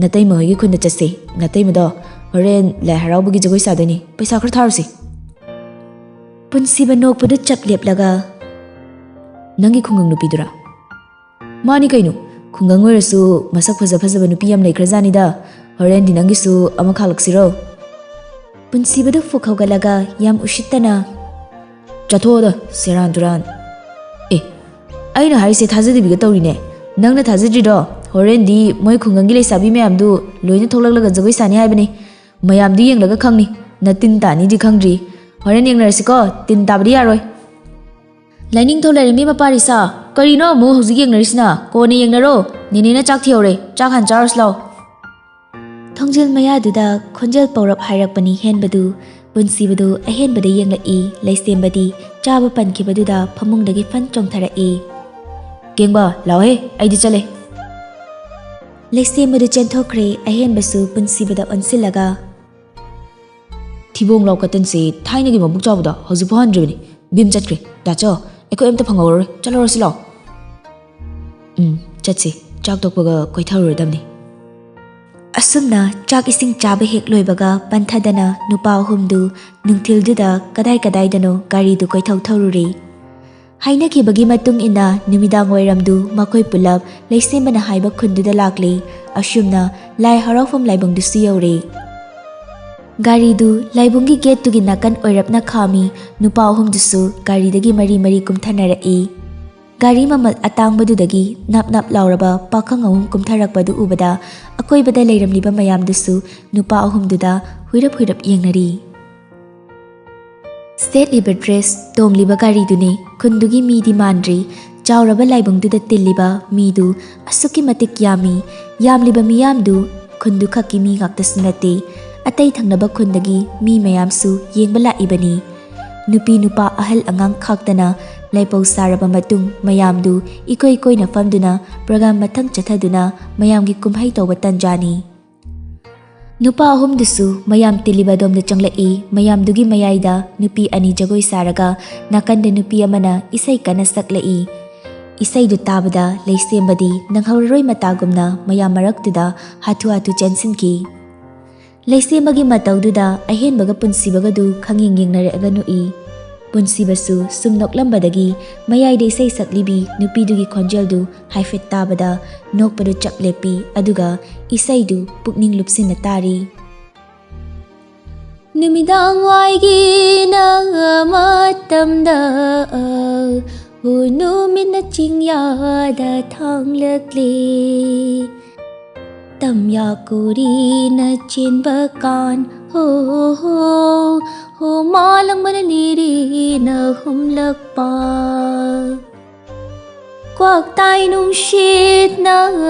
"ꯅꯇꯩꯃ ꯍꯣꯏꯒꯤ ꯈꯨꯟꯗ ꯆꯠꯁꯦ꯫ ꯅꯇꯩꯃꯗꯣ ꯍꯣꯔꯦꯟ ꯂꯥꯏ ꯍꯔꯥꯎꯕꯒꯤ ꯖꯒꯣꯏ ꯁꯥꯗꯣꯏꯅꯤ꯫ ꯄꯩꯁꯥ ꯈꯔ ꯊꯥꯔꯨꯁꯤ꯫" ꯄꯨꯟꯁꯤꯕ ꯅꯣꯛꯄꯗꯨ ꯆꯞ ꯂꯦꯞꯂꯒ, "ꯅꯪꯒꯤ ꯈꯨꯡꯒꯪ ꯅꯨꯄꯤꯗꯨꯔꯥ?" "ꯃꯥꯅꯤ ꯀꯩꯅꯣ꯫ ꯈꯨꯡꯒꯪ ꯑꯣꯏꯔꯁꯨ ꯃꯁꯛ ꯐꯖ ꯐꯖꯕ ꯅꯨꯄꯤ ꯌꯥꯝ ꯂꯩꯈ꯭ꯔꯖꯥꯠꯅꯤꯗ꯫ ꯍꯣꯔꯦꯟꯗꯤ ꯅꯪꯒꯤꯁꯨ ꯑꯃ ꯈꯥꯛꯂꯛꯁꯤꯔꯣ?" ꯄꯨꯟꯁꯤꯕꯗꯨ ꯐꯨꯛ ꯍꯧꯒꯠꯂꯒ ꯌꯥꯝ ꯎꯁꯤꯠꯇꯅ, "ꯆꯠꯊꯣꯛꯑꯣꯗ, ꯁꯦꯔꯥꯟ ꯇꯨꯔꯥꯟ꯫ ꯑꯦ, ꯑꯩꯅ ꯍꯥꯏꯔꯤꯁꯦ ꯊꯥꯖꯗꯕꯤꯒ ꯇꯧꯔꯤꯅꯦ꯫ ꯅꯪꯅ ꯊꯥꯖꯗ꯭ꯔꯤꯗꯣ, ꯍꯣꯔꯦꯟꯗꯤ ꯃꯣꯏ ꯈꯨꯡꯒꯪꯒꯤ ꯂꯩꯁꯥꯕꯤ ꯃꯌꯥꯝꯗꯨ ꯂꯣꯏꯅ ꯊꯣꯛꯂꯛꯂꯒ ꯖꯒꯣꯏ ꯁꯥꯅꯤ ꯍꯥꯏꯕꯅꯤ꯫ ꯃꯌꯥꯝꯗꯨ ꯌꯦꯡꯂꯒ ꯈꯪꯅꯤ꯫ ꯅꯇꯤꯟ ꯇꯥꯅꯤꯗꯤ ꯈꯪꯗ꯭ꯔꯤ꯫ ꯍꯣꯔꯦꯟ ꯌꯦꯡꯅꯔꯁꯤꯀꯣ, ꯇꯤꯟ ꯇꯥꯕꯗꯤ ꯌꯥꯔꯣꯏ꯫" "ꯂꯥꯏꯅꯤꯡꯊꯧ ꯂꯥꯏꯔꯦꯝꯕꯤ ꯃꯄꯥꯔꯤꯁꯥ, ꯀꯔꯤꯅꯣ ꯑꯃꯨꯛ ꯍꯧꯖꯤꯛ ꯌꯦꯡꯅꯔꯤꯁꯤꯅ? ꯀꯣꯟꯅ ꯌꯦꯡꯅꯔꯣ꯫ ꯅꯦꯅꯦꯅ ꯆꯥꯛ ꯊꯤꯍꯧꯔꯦ꯫ ꯆꯥꯛ ꯍꯥꯟꯅ ꯆꯥꯔꯨꯁꯤ ꯂꯥꯎ꯫" ꯊꯣꯡꯖꯤꯜ ꯃꯌꯥꯗꯨꯗ ꯈꯣꯟꯖꯦꯜ ꯄꯧꯔꯞ ꯍꯥꯏꯔꯛꯄꯅꯤ ꯍꯦꯟꯕꯗꯨ ꯄꯨꯟꯁꯤꯕꯗꯨ ꯑꯍꯦꯟꯕꯗ ꯌꯦꯡꯂꯛꯏ꯫ ꯂꯩꯁꯦꯝꯕꯗꯤ ꯆꯥꯕ ꯄꯟꯈꯤꯕꯗꯨꯗ ꯐꯃꯨꯡꯗꯒꯤ ꯐꯟ ꯆꯣꯡꯊꯔꯛꯏ꯫ "ꯀꯦꯡꯕ, ꯂꯥꯎꯍꯦ, ꯑꯩꯗꯤ ꯆꯠꯂꯦ꯫" ꯂꯩꯁꯦꯝꯕꯗꯨ ꯆꯦꯟꯊꯣꯛꯈ꯭ꯔꯦ꯫ ꯑꯍꯦꯟꯕꯁꯨ ꯄꯨꯟꯁꯤꯕꯗ ꯑꯣꯟꯁꯤꯜꯂꯒ, "ꯊꯤꯕꯣꯡ ꯂꯥꯎ ꯀꯇꯟꯁꯦ ꯊꯥꯏꯅꯒꯤ ꯃꯕꯨꯛ ꯆꯥꯎꯕꯗꯣ ꯍꯧꯖꯤꯛꯐꯥꯎ ꯍꯟꯗ꯭ꯔꯤꯕꯅꯤ꯫ ꯚꯤꯝ ꯆꯠꯈ꯭ꯔꯦ꯫ ꯗꯥꯆꯧ, ꯑꯩꯈꯣꯏ ꯑꯝꯇ ꯐꯪꯍꯧꯔꯔꯣꯏ꯫ ꯆꯠꯍꯧꯔꯁꯤ ꯂꯥꯎ꯫" "ꯎꯝ, ꯆꯠꯁꯤ꯫ ꯆꯥꯛ ꯇꯣꯛꯄꯒ ꯀꯣꯏꯊꯔꯨꯔꯗꯕꯅꯤ꯫" ꯑꯁꯨꯝꯅ ꯆꯥꯛ ꯏꯁꯤꯡ ꯆꯥꯕ ꯍꯦꯛ ꯂꯣꯏꯕꯒ ꯄꯟꯊꯗꯅ ꯅꯨꯄꯥ ꯑꯍꯨꯝꯗꯨ ꯅꯨꯡꯊꯤꯜꯗꯨꯗ ꯀꯗꯥꯏ ꯀꯗꯥꯏꯗꯅꯣ ꯒꯥꯔꯤꯗꯨ ꯀꯣꯏꯊꯧ ꯊꯧꯔꯨꯔꯦ꯫ ꯍꯥꯏꯅꯈꯤꯕꯒꯤ ꯃꯇꯨꯡ ꯏꯟꯅ ꯅꯨꯃꯤꯗꯥꯡ ꯋꯥꯏꯔꯝꯗꯨ ꯃꯈꯣꯏ ꯄꯨꯂꯞ ꯂꯩꯁꯦꯝꯕꯅ ꯍꯥꯏꯕ ꯈꯨꯟꯗꯨꯗ ꯂꯥꯛꯂꯦ꯫ ꯑꯁꯨꯝꯅ ꯂꯥꯏ ꯍꯔꯥꯎꯐꯝ ꯂꯥꯏꯕꯨꯡꯗꯨꯁꯨ ꯌꯧꯔꯦ꯫ ꯒꯥꯔꯤꯗꯨ ꯂꯥꯏꯕꯨꯡꯒꯤ ꯒꯦꯠꯇꯨꯒꯤ ꯅꯥꯀꯟ ꯑꯣꯏꯔꯞꯅ ꯈꯥꯝꯃꯤ꯫ ꯅꯨꯄꯥ ꯑꯍꯨꯝꯗꯨꯁꯨ ꯒꯥꯔꯤꯗꯒꯤ ꯃꯔꯤ ꯃꯔꯤ ꯀꯨꯝꯊꯅꯔꯛꯏ꯫ ꯒꯥꯔꯤ ꯃꯃꯜ ꯑꯇꯥꯡꯕꯗꯨꯗꯒꯤ ꯅꯞ ꯅꯞ ꯂꯥꯎꯔꯕ ꯄꯥꯈꯪ ꯑꯍꯨꯝ ꯀꯨꯝꯊꯔꯛꯄꯗꯨ ꯎꯕꯗ ꯑꯀꯣꯏꯕꯗ ꯂꯩꯔꯝꯂꯤꯕ ꯃꯌꯥꯝꯗꯨꯁꯨ ꯅꯨꯄꯥ ꯑꯍꯨꯝꯗꯨꯗ ꯍꯨꯏꯔꯞ ꯍꯨꯏꯔꯞ ꯌꯦꯡꯅꯔꯤ꯫ ꯁꯦꯠꯂꯤꯕ ꯗ꯭ꯔꯦꯁ, ꯇꯣꯡꯂꯤꯕ ꯒꯥꯔꯤꯗꯨꯅꯤ ꯈꯨꯟꯗꯨꯒꯤ ꯃꯤꯗꯤ ꯃꯥꯟꯗ꯭ꯔꯤ꯫ ꯆꯥꯎꯔꯕ ꯂꯥꯏꯕꯨꯡꯗꯨꯗ ꯇꯤꯜꯂꯤꯕ ꯃꯤꯗꯨ ꯑꯁꯨꯛꯀꯤ ꯃꯇꯤꯛ ꯌꯥꯝꯃꯤ꯫ ꯌꯥꯝꯂꯤꯕ ꯃꯤꯌꯥꯝꯗꯨ ꯈꯨꯟꯗꯨ ꯈꯛꯀꯤ ꯃꯤ ꯉꯥꯛꯇꯁꯨ ꯅꯠꯇꯦ, ꯑꯇꯩ ꯊꯪꯅꯕ ꯈꯨꯟꯗꯒꯤ ꯃꯤ ꯃꯌꯥꯝꯁꯨ ꯌꯦꯡꯕ ꯂꯥꯛꯏꯕꯅꯤ꯫ ꯅꯨꯄꯤ ꯅꯨꯄꯥ ꯑꯍꯜ ꯑꯉꯥꯡ ꯈꯥꯛꯇꯅ ꯂꯥꯏꯄꯧ ꯁꯥꯔꯕ ꯃꯇꯨꯡ ꯃꯌꯥꯝꯗꯨ ꯏꯀꯣꯏ ꯀꯣꯏꯅ ꯐꯝꯗꯨꯅ ꯄ꯭ꯔꯣꯒ꯭ꯔꯥꯝ ꯃꯊꯪ ꯆꯠꯊꯗꯨꯅ ꯃꯌꯥꯝꯒꯤ ꯀꯨꯝꯍꯩ ꯇꯧꯕ ꯇꯟꯖꯥꯅꯤ꯫ ꯅꯨꯄꯥ ꯑꯍꯨꯝꯗꯨꯁꯨ ꯃꯌꯥꯝ ꯇꯤꯜꯂꯤꯕ ꯑꯗꯣꯝꯗ ꯆꯪꯂꯛꯏ꯫ ꯃꯌꯥꯝꯗꯨꯒꯤ ꯃꯌꯥꯏꯗ ꯅꯨꯄꯤ ꯑꯅꯤ ꯖꯒꯣꯏ ꯁꯥꯔꯒ ꯅꯥꯀꯟꯗ ꯅꯨꯄꯤ ꯑꯃꯅ ꯏꯁꯩ ꯀꯟꯅ ꯁꯛꯂꯛꯏ꯫ ꯏꯁꯩꯗꯨ ꯇꯥꯕꯗ ꯂꯩꯁꯦꯝꯕꯗꯤ ꯅꯪꯍꯧꯔꯔꯣꯏ ꯃꯇꯥꯒꯨꯝꯅ ꯃꯌꯥꯝ ꯃꯔꯛꯇꯨꯗ ꯍꯥꯊꯨ ꯍꯥꯊꯨ ꯆꯦꯟꯁꯤꯟꯈꯤ꯫ ꯂꯩꯁꯦꯝꯕꯒꯤ ꯃꯇꯧꯗꯨꯗ ꯑꯍꯦꯟꯕꯒ ꯄꯨꯟꯁꯤꯕꯒꯗꯨ ꯈꯪꯌꯦꯡ ꯌꯦꯡꯅꯔꯛꯑꯒ ꯅꯣꯛꯏ꯫ ꯄꯨꯟꯁꯤꯕꯁꯨ ꯁꯨꯝ ꯅꯣꯛꯂꯝꯕꯗꯒꯤ ꯃꯌꯥꯏꯗ ꯏꯁꯩ ꯁꯛꯂꯤꯕꯤ ꯅꯨꯄꯤꯗꯨꯒꯤ ꯈꯣꯟꯖꯦꯜꯗꯨ ꯍꯥꯏꯐꯦꯠ ꯇꯥꯕꯗ ꯅꯣꯛꯄꯗꯨ ꯆꯞ ꯂꯦꯞꯄꯤ, ꯑꯗꯨꯒ ꯏꯁꯩꯗꯨ ꯄꯨꯛꯅꯤꯡ ꯂꯨꯞꯁꯤꯟꯅ ꯇꯥꯔꯤ꯫ ꯅꯨꯃꯤꯗꯥꯡ ꯋꯥꯏꯒꯤ ꯅ ꯃꯇꯝꯗ, ꯍꯣ, ꯅꯨꯃꯤꯠꯅ ꯆꯤꯡꯌꯥꯗ ꯊꯥꯡꯂꯛꯂꯤ꯫ ꯇꯝꯌꯥ ꯀꯣꯔꯤꯅ ꯆꯦꯟꯕ ꯀꯥꯟ, ꯍꯣ, ꯍꯣ, ꯍꯣ, ꯃꯥꯂꯪꯕꯅ ꯂꯤꯔꯤꯅ ꯍꯨꯝꯂꯛꯄ꯫ ꯀ꯭ꯋꯥꯛꯇꯥꯏ ꯅꯨꯡꯁꯤꯠꯅ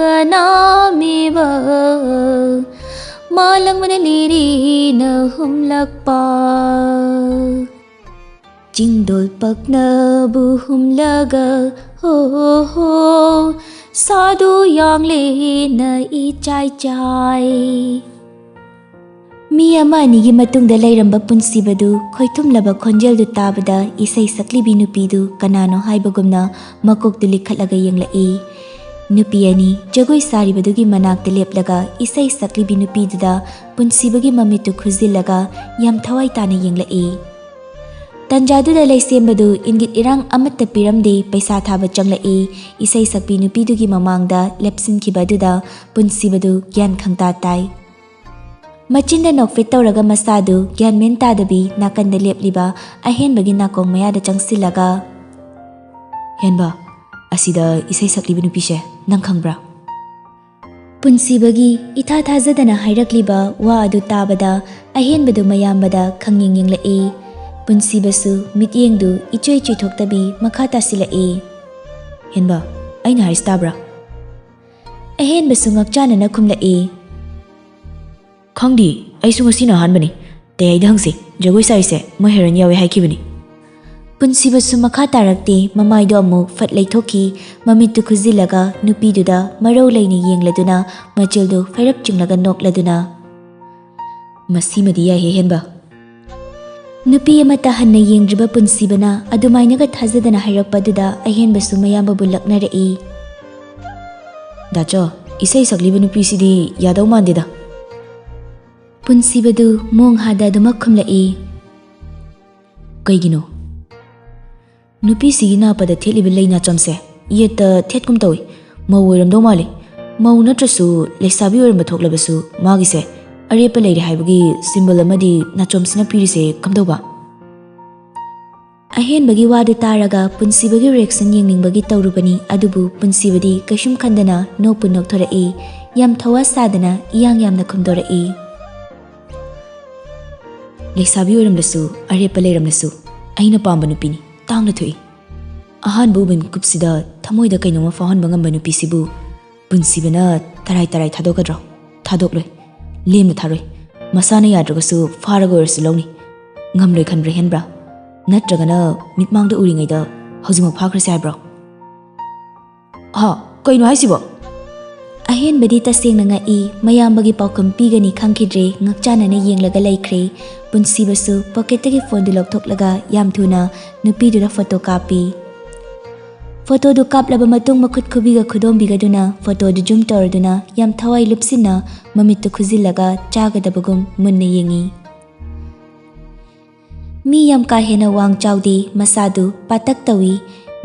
ꯅꯥꯝꯃꯤꯕ, ꯃꯥꯂꯪꯕꯅ ꯂꯤꯔꯤꯅ ꯍꯨꯝꯂꯛꯄ꯫ ꯆꯤꯡꯗꯣꯜ ꯄꯛꯅꯕꯨ ꯍꯨꯝꯂꯒ, ꯍꯣ, ꯍꯣ, ꯁꯥꯗꯨ ꯌꯥꯡꯂꯦꯅ ꯏꯆꯥꯏ ꯆꯥꯏ꯫ ꯃꯤ ꯑꯃ ꯑꯅꯤꯒꯤ ꯃꯇꯨꯡꯗ ꯂꯩꯔꯝꯕ ꯄꯨꯟꯁꯤꯕꯗꯨ ꯈꯣꯏꯊꯨꯝꯂꯕ ꯈꯣꯟꯖꯦꯜꯗꯨ ꯇꯥꯕꯗ ꯏꯁꯩ ꯁꯛꯂꯤꯕꯤ ꯅꯨꯄꯤꯗꯨ ꯀꯅꯥꯅꯣ ꯍꯥꯏꯕꯒꯨꯝꯅ ꯃꯀꯣꯛꯇꯨ ꯂꯤꯈꯠꯂꯒ ꯌꯦꯡꯂꯛꯏ꯫ ꯅꯨꯄꯤ ꯑꯅꯤ ꯖꯒꯣꯏ ꯁꯥꯔꯤꯕꯗꯨꯒꯤ ꯃꯅꯥꯛꯇ ꯂꯦꯞꯂꯒ ꯏꯁꯩ ꯁꯛꯂꯤꯕꯤ ꯅꯨꯄꯤꯗꯨꯗ ꯄꯨꯟꯁꯤꯕꯒꯤ ꯃꯃꯤꯠꯇꯨ ꯈꯨꯖꯤꯜꯂꯒ ꯌꯥꯝ ꯊꯋꯥꯏ ꯇꯥꯅ ꯌꯦꯡꯂꯛꯏ꯫ ꯇꯟꯖꯥꯗꯨꯗ ꯂꯩꯁꯦꯝꯕꯗꯨ ꯏꯪꯒꯤꯠ ꯏꯔꯥꯡ ꯑꯃꯠꯇ ꯄꯤꯔꯝꯗꯦ, ꯄꯩꯁꯥ ꯊꯥꯕ ꯆꯪꯂꯛꯏ꯫ ꯏꯁꯩ ꯁꯛꯄꯤ ꯅꯨꯄꯤꯗꯨꯒꯤ ꯃꯃꯥꯡꯗ ꯂꯦꯞꯁꯤꯟꯈꯤꯕ ꯑꯗꯨꯗ ꯄꯨꯟꯁꯤꯕꯗꯨ ꯒ꯭ꯌꯥꯟ ꯈꯪꯇꯥ ꯇꯥꯏ꯫ ꯃꯆꯤꯟꯗ ꯅꯣꯛꯐꯦꯠ ꯇꯧꯔꯒ ꯃꯁꯥꯗꯨ ꯒ꯭ꯌꯥꯟ ꯃꯦꯟ ꯇꯥꯗꯕꯤ ꯅꯥꯀꯟꯗ ꯂꯦꯞꯂꯤꯕ ꯑꯍꯦꯟꯕꯒꯤ ꯅꯥꯀꯣꯡ ꯃꯌꯥꯗ ꯆꯪꯁꯤꯜꯂꯒ, "ꯍꯦꯟꯕ, ꯑꯁꯤꯗ ꯏꯁꯩ ꯁꯛꯂꯤꯕ ꯅꯨꯄꯤꯁꯦ ꯅꯪ ꯈꯪꯕ꯭ꯔꯥ?" ꯄꯨꯟꯁꯤꯕꯒꯤ ꯏꯊꯥ ꯊꯥꯖꯗꯅ ꯍꯥꯏꯔꯛꯂꯤꯕ ꯋꯥ ꯑꯗꯨ ꯇꯥꯕꯗ ꯑꯍꯦꯟꯕꯗꯨ ꯃꯌꯥꯝꯕꯗ ꯈꯪꯌꯦꯡ ꯌꯦꯡꯂꯛꯏ꯫ ꯄꯨꯟꯁꯤꯕꯁꯨ ꯃꯤꯠꯌꯦꯡꯗꯨ ꯏꯆꯣꯏ ꯆꯣꯏꯊꯣꯛꯇꯕꯤ ꯃꯈꯥ ꯇꯥꯁꯤꯜꯂꯛꯏ꯫ "ꯍꯦꯟꯕ, ꯑꯩꯅ ꯍꯥꯏꯁꯤ ꯇꯥꯕ꯭ꯔꯥ?" ꯑꯍꯦꯟꯕꯁꯨ ꯉꯛꯆꯥꯅꯅ ꯈꯨꯝꯂꯛꯏ꯫ "ꯈꯪꯗꯦ, ꯑꯩꯁꯨ ꯉꯁꯤꯅ ꯑꯍꯥꯟꯕꯅꯤ꯫ ꯇꯌꯥꯏꯗ ꯍꯪꯁꯤ, ꯖꯒꯣꯏ ꯁꯥꯔꯤꯁꯦ ꯃꯣꯏ ꯍꯦꯔꯣꯏꯟ ꯌꯥꯎꯋꯦ ꯍꯥꯏꯈꯤꯕꯅꯤ꯫" ꯄꯨꯟꯁꯤꯕꯁꯨ ꯃꯈꯥ ꯇꯥꯔꯛꯇꯦ, ꯃꯃꯥꯏꯗꯣ ꯑꯃꯨꯛ ꯐꯠ ꯂꯩꯊꯣꯛꯈꯤ꯫ ꯃꯃꯤꯠꯇꯨ ꯈꯨꯖꯤꯜꯂꯒ ꯅꯨꯄꯤꯗꯨꯗ ꯃꯔꯧ ꯂꯩꯅ ꯌꯦꯡꯂꯗꯨꯅ ꯃꯆꯤꯜꯗꯨ ꯐꯩꯔꯞ ꯆꯤꯡꯂꯒ ꯅꯣꯛꯂꯗꯨꯅ, "ꯃꯁꯤꯃꯗꯤ ꯌꯥꯏꯍꯦ ꯍꯦꯟꯕ꯫ ꯅꯨꯄꯤ ꯑꯃꯠꯇ ꯍꯟꯅ ꯌꯦꯡꯗ꯭ꯔꯤꯕ ꯄꯨꯟꯁꯤꯕꯅ ꯑꯗꯨꯃꯥꯏꯅꯒ ꯊꯥꯖꯗꯅ ꯍꯥꯏꯔꯛꯄ ꯑꯗꯨꯗ ꯑꯍꯦꯟꯕꯁꯨ ꯃꯌꯥꯝꯕꯕꯨ ꯂꯛꯅꯔꯛꯏ꯫ "ꯗꯥꯆꯣ, ꯏꯁꯩ ꯁꯛꯂꯤꯕ ꯅꯨꯄꯤꯁꯤꯗꯤ ꯌꯥꯗꯧ ꯃꯥꯟꯗꯦꯗ"꯫ ꯄꯨꯟꯁꯤꯕꯗꯨ ꯃꯣꯡ ꯍꯥꯗ ꯑꯗꯨꯃꯛ ꯈꯨꯝꯂꯛꯏ꯫ "ꯀꯩꯒꯤꯅꯣ? ꯅꯨꯄꯤꯁꯤꯒꯤ ꯅꯥꯄꯗ ꯊꯦꯠꯂꯤꯕ ꯂꯩ ꯅꯥꯆꯣꯝꯁꯦ ꯌꯦꯠꯇ ꯊꯦꯠꯀꯨꯝ ꯇꯧꯏ꯫ ꯃꯧ ꯑꯣꯏꯔꯝꯗꯧ ꯃꯥꯜꯂꯤ꯫ ꯃꯧ ꯅꯠꯇ꯭ꯔꯁꯨ ꯂꯩꯁꯥꯕꯤ ꯑꯣꯏꯔꯝꯕ ꯊꯣꯛꯂꯕꯁꯨ ꯃꯥꯒꯤꯁꯦ ꯑꯔꯦꯞꯄ ꯂꯩꯔꯦ ꯍꯥꯏꯕꯒꯤ ꯁꯤꯝꯕꯜ ꯑꯃꯗꯤ ꯅꯥꯆꯣꯝꯁꯤꯅ ꯄꯤꯔꯤꯁꯦ ꯀꯝꯗꯧꯕ?" ꯑꯍꯦꯟꯕꯒꯤ ꯋꯥꯗꯨ ꯇꯥꯔꯒ ꯄꯨꯟꯁꯤꯕꯒꯤ ꯔꯤꯌꯦꯛꯁꯟ ꯌꯦꯡꯅꯤꯡꯕꯒꯤ ꯇꯧꯔꯨꯕꯅꯤ, ꯑꯗꯨꯕꯨ ꯄꯨꯟꯁꯤꯕꯗꯤ ꯀꯩꯁꯨꯝ ꯈꯟꯗꯅ ꯅꯣꯛꯄꯨ ꯅꯣꯛꯊꯣꯔꯛꯏ꯫ ꯌꯥꯝ ꯊꯋꯥ ꯁꯥꯗꯅ ꯏꯌꯥꯡ ꯌꯥꯝꯅ ꯈꯨꯝꯗꯣꯔꯛꯏ꯫ "ꯂꯩꯁꯥꯕꯤ ꯑꯣꯏꯔꯝꯂꯁꯨ, ꯑꯔꯦꯞꯄ ꯂꯩꯔꯝꯂꯁꯨ, ꯑꯩꯅ ꯄꯥꯝꯕ ꯅꯨꯄꯤꯅꯤ, ꯇꯥꯡꯅ ꯊꯣꯛꯏ꯫ ꯑꯍꯥꯟꯕ ꯎꯕ ꯃꯤꯀꯨꯞꯁꯤꯗ ꯊꯃꯣꯏꯗ ꯀꯩꯅꯣꯝꯃ ꯐꯥꯎꯍꯟꯕ ꯉꯝꯕ ꯅꯨꯄꯤꯁꯤꯕꯨ ꯄꯨꯟꯁꯤꯕꯅ ꯇꯔꯥꯏ ꯇꯔꯥꯏ ꯊꯥꯗꯣꯛꯀꯗ꯭ꯔꯣ? ꯊꯥꯗꯣꯛꯂꯣꯏ꯫ ꯂꯦꯝꯅ ꯊꯥꯔꯣꯏ꯫ ꯃꯁꯥꯅ ꯌꯥꯗ꯭ꯔꯒꯁꯨ ꯐꯥꯔꯒ ꯑꯣꯏꯔꯁꯨ ꯂꯧꯅꯤ꯫ ꯉꯝꯂꯣꯏ ꯈꯟꯕ꯭ꯔꯥ ꯍꯦꯟꯕ꯭ꯔꯥ? ꯅꯠꯇ꯭ꯔꯒꯅ ꯃꯤꯠꯃꯥꯡꯗ ꯎꯔꯤꯉꯩꯗ ꯍꯧꯖꯤꯛꯃꯛ ꯐꯥꯈ꯭ꯔꯁꯦ ꯍꯥꯏꯕ꯭ꯔꯣ?" "ꯍꯥ? ꯀꯩꯅꯣ ꯍꯥꯏꯁꯤꯕꯣ?" ꯑꯍꯦꯟꯕꯗꯤ ꯇꯁꯦꯡꯅ ꯉꯛꯏ꯫ ꯃꯌꯥꯝꯕꯒꯤ ꯄꯥꯎꯈꯨꯝ ꯄꯤꯒꯅꯤ ꯈꯪꯈꯤꯗ꯭ꯔꯦ꯫ ꯉꯛꯆꯥꯟꯅꯅ ꯌꯦꯡꯂꯒ ꯂꯩꯈ꯭ꯔꯦ꯫ ꯄꯨꯟꯁꯤꯕꯁꯨ ꯄꯣꯀꯦꯠꯇꯒꯤ ꯐꯣꯟꯗꯨ ꯂꯧꯊꯣꯛꯂꯒ ꯌꯥꯝ ꯊꯨꯅ ꯅꯨꯄꯤꯗꯨꯗ ꯐꯣꯇꯣ ꯀꯥꯞꯄꯤ꯫ ꯐꯣꯇꯣꯗꯨ ꯀꯥꯞꯂꯕ ꯃꯇꯨꯡ ꯃꯈꯨꯠ ꯈꯨꯕꯤꯒ ꯈꯨꯗꯣꯝꯕꯤꯒꯗꯨꯅ ꯐꯣꯇꯣꯗꯨ ꯖꯨꯝ ꯇꯧꯔꯗꯨꯅ ꯌꯥꯝ ꯊꯋꯥꯏ ꯂꯨꯞꯁꯤꯟꯅ ꯃꯃꯤꯠꯇꯨ ꯈꯨꯖꯤꯜꯂꯒ ꯆꯥꯒꯗꯕꯒꯨꯝ ꯃꯨꯟꯅ ꯌꯦꯡꯏ꯫ ꯃꯤ ꯌꯥꯝ ꯀꯥ ꯍꯦꯟꯅ ꯋꯥꯡ ꯆꯥꯎꯗꯦ, ꯃꯁꯥꯗꯨ ꯄꯥꯇꯛ ꯇꯧꯏ꯫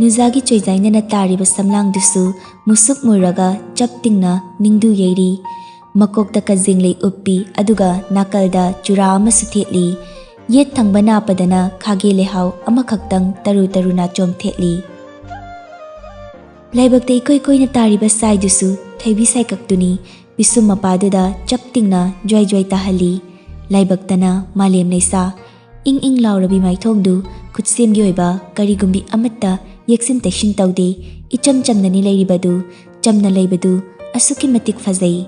ꯅꯨꯖꯥꯒꯤ ꯆꯣꯏꯖꯥꯏꯅꯅ ꯇꯥꯔꯤꯕ ꯁꯝꯂꯥꯡꯗꯨꯁꯨ ꯃꯨꯁꯨꯛ ꯃꯨꯔꯒ ꯆꯞ ꯇꯤꯡꯅ ꯅꯤꯡꯗꯨ ꯌꯩꯔꯤ꯫ ꯃꯀꯣꯛꯇ ꯀꯖꯦꯡꯂꯩ ꯎꯞꯄꯤ, ꯑꯗꯨꯒ ꯅꯥꯀꯜꯗ ꯆꯨꯔꯥ ꯑꯃꯁꯨ ꯊꯦꯠꯂꯤ꯫ ꯌꯦꯠ ꯊꯪꯕ ꯅꯥꯄꯗꯅ ꯈꯥꯒꯦ ꯂꯩꯍꯥꯎ ꯑꯃꯈꯛꯇꯪ ꯇꯔꯨ ꯇꯔꯨ ꯅꯥꯆꯣꯝ ꯊꯦꯠꯂꯤ꯫ ꯂꯥꯏꯕꯛꯇ ꯏꯀꯣꯏ ꯀꯣꯏꯅ ꯇꯥꯔꯤꯕ ꯁꯥꯏꯗꯨꯁꯨ ꯊꯣꯏꯕꯤ ꯁꯥꯏꯀꯛꯇꯨꯅꯤ꯫ ꯄꯤꯁꯨꯝ ꯃꯄꯥꯗꯨꯗ ꯆꯞ ꯇꯤꯡꯅ ꯖ꯭ꯋꯥꯏ ꯖ꯭ꯋꯥꯏ ꯇꯥꯍꯜꯂꯤ꯫ ꯂꯥꯏꯕꯛꯇꯅ ꯃꯥꯂꯦꯝ ꯂꯩꯁꯥ ꯏꯪ ꯏꯪ ꯂꯥꯎꯔꯕꯤ ꯃꯥꯏꯊꯣꯡꯗꯨ ꯈꯨꯠꯁꯦꯝꯒꯤ ꯑꯣꯏꯕ ꯀꯔꯤꯒꯨꯝꯕꯤ ꯑꯃꯠꯇ ꯌꯦꯛꯁꯤꯟ ꯇꯩꯁꯤꯟ ꯇꯧꯗꯦ꯫ ꯏꯆꯝ ꯆꯝꯅꯅꯤ ꯂꯩꯔꯤꯕꯗꯨ꯫ ꯆꯝꯅ ꯂꯩꯕꯗꯨ ꯑꯁꯨꯛꯀꯤ ꯃꯇꯤꯛ ꯐꯖꯩ꯫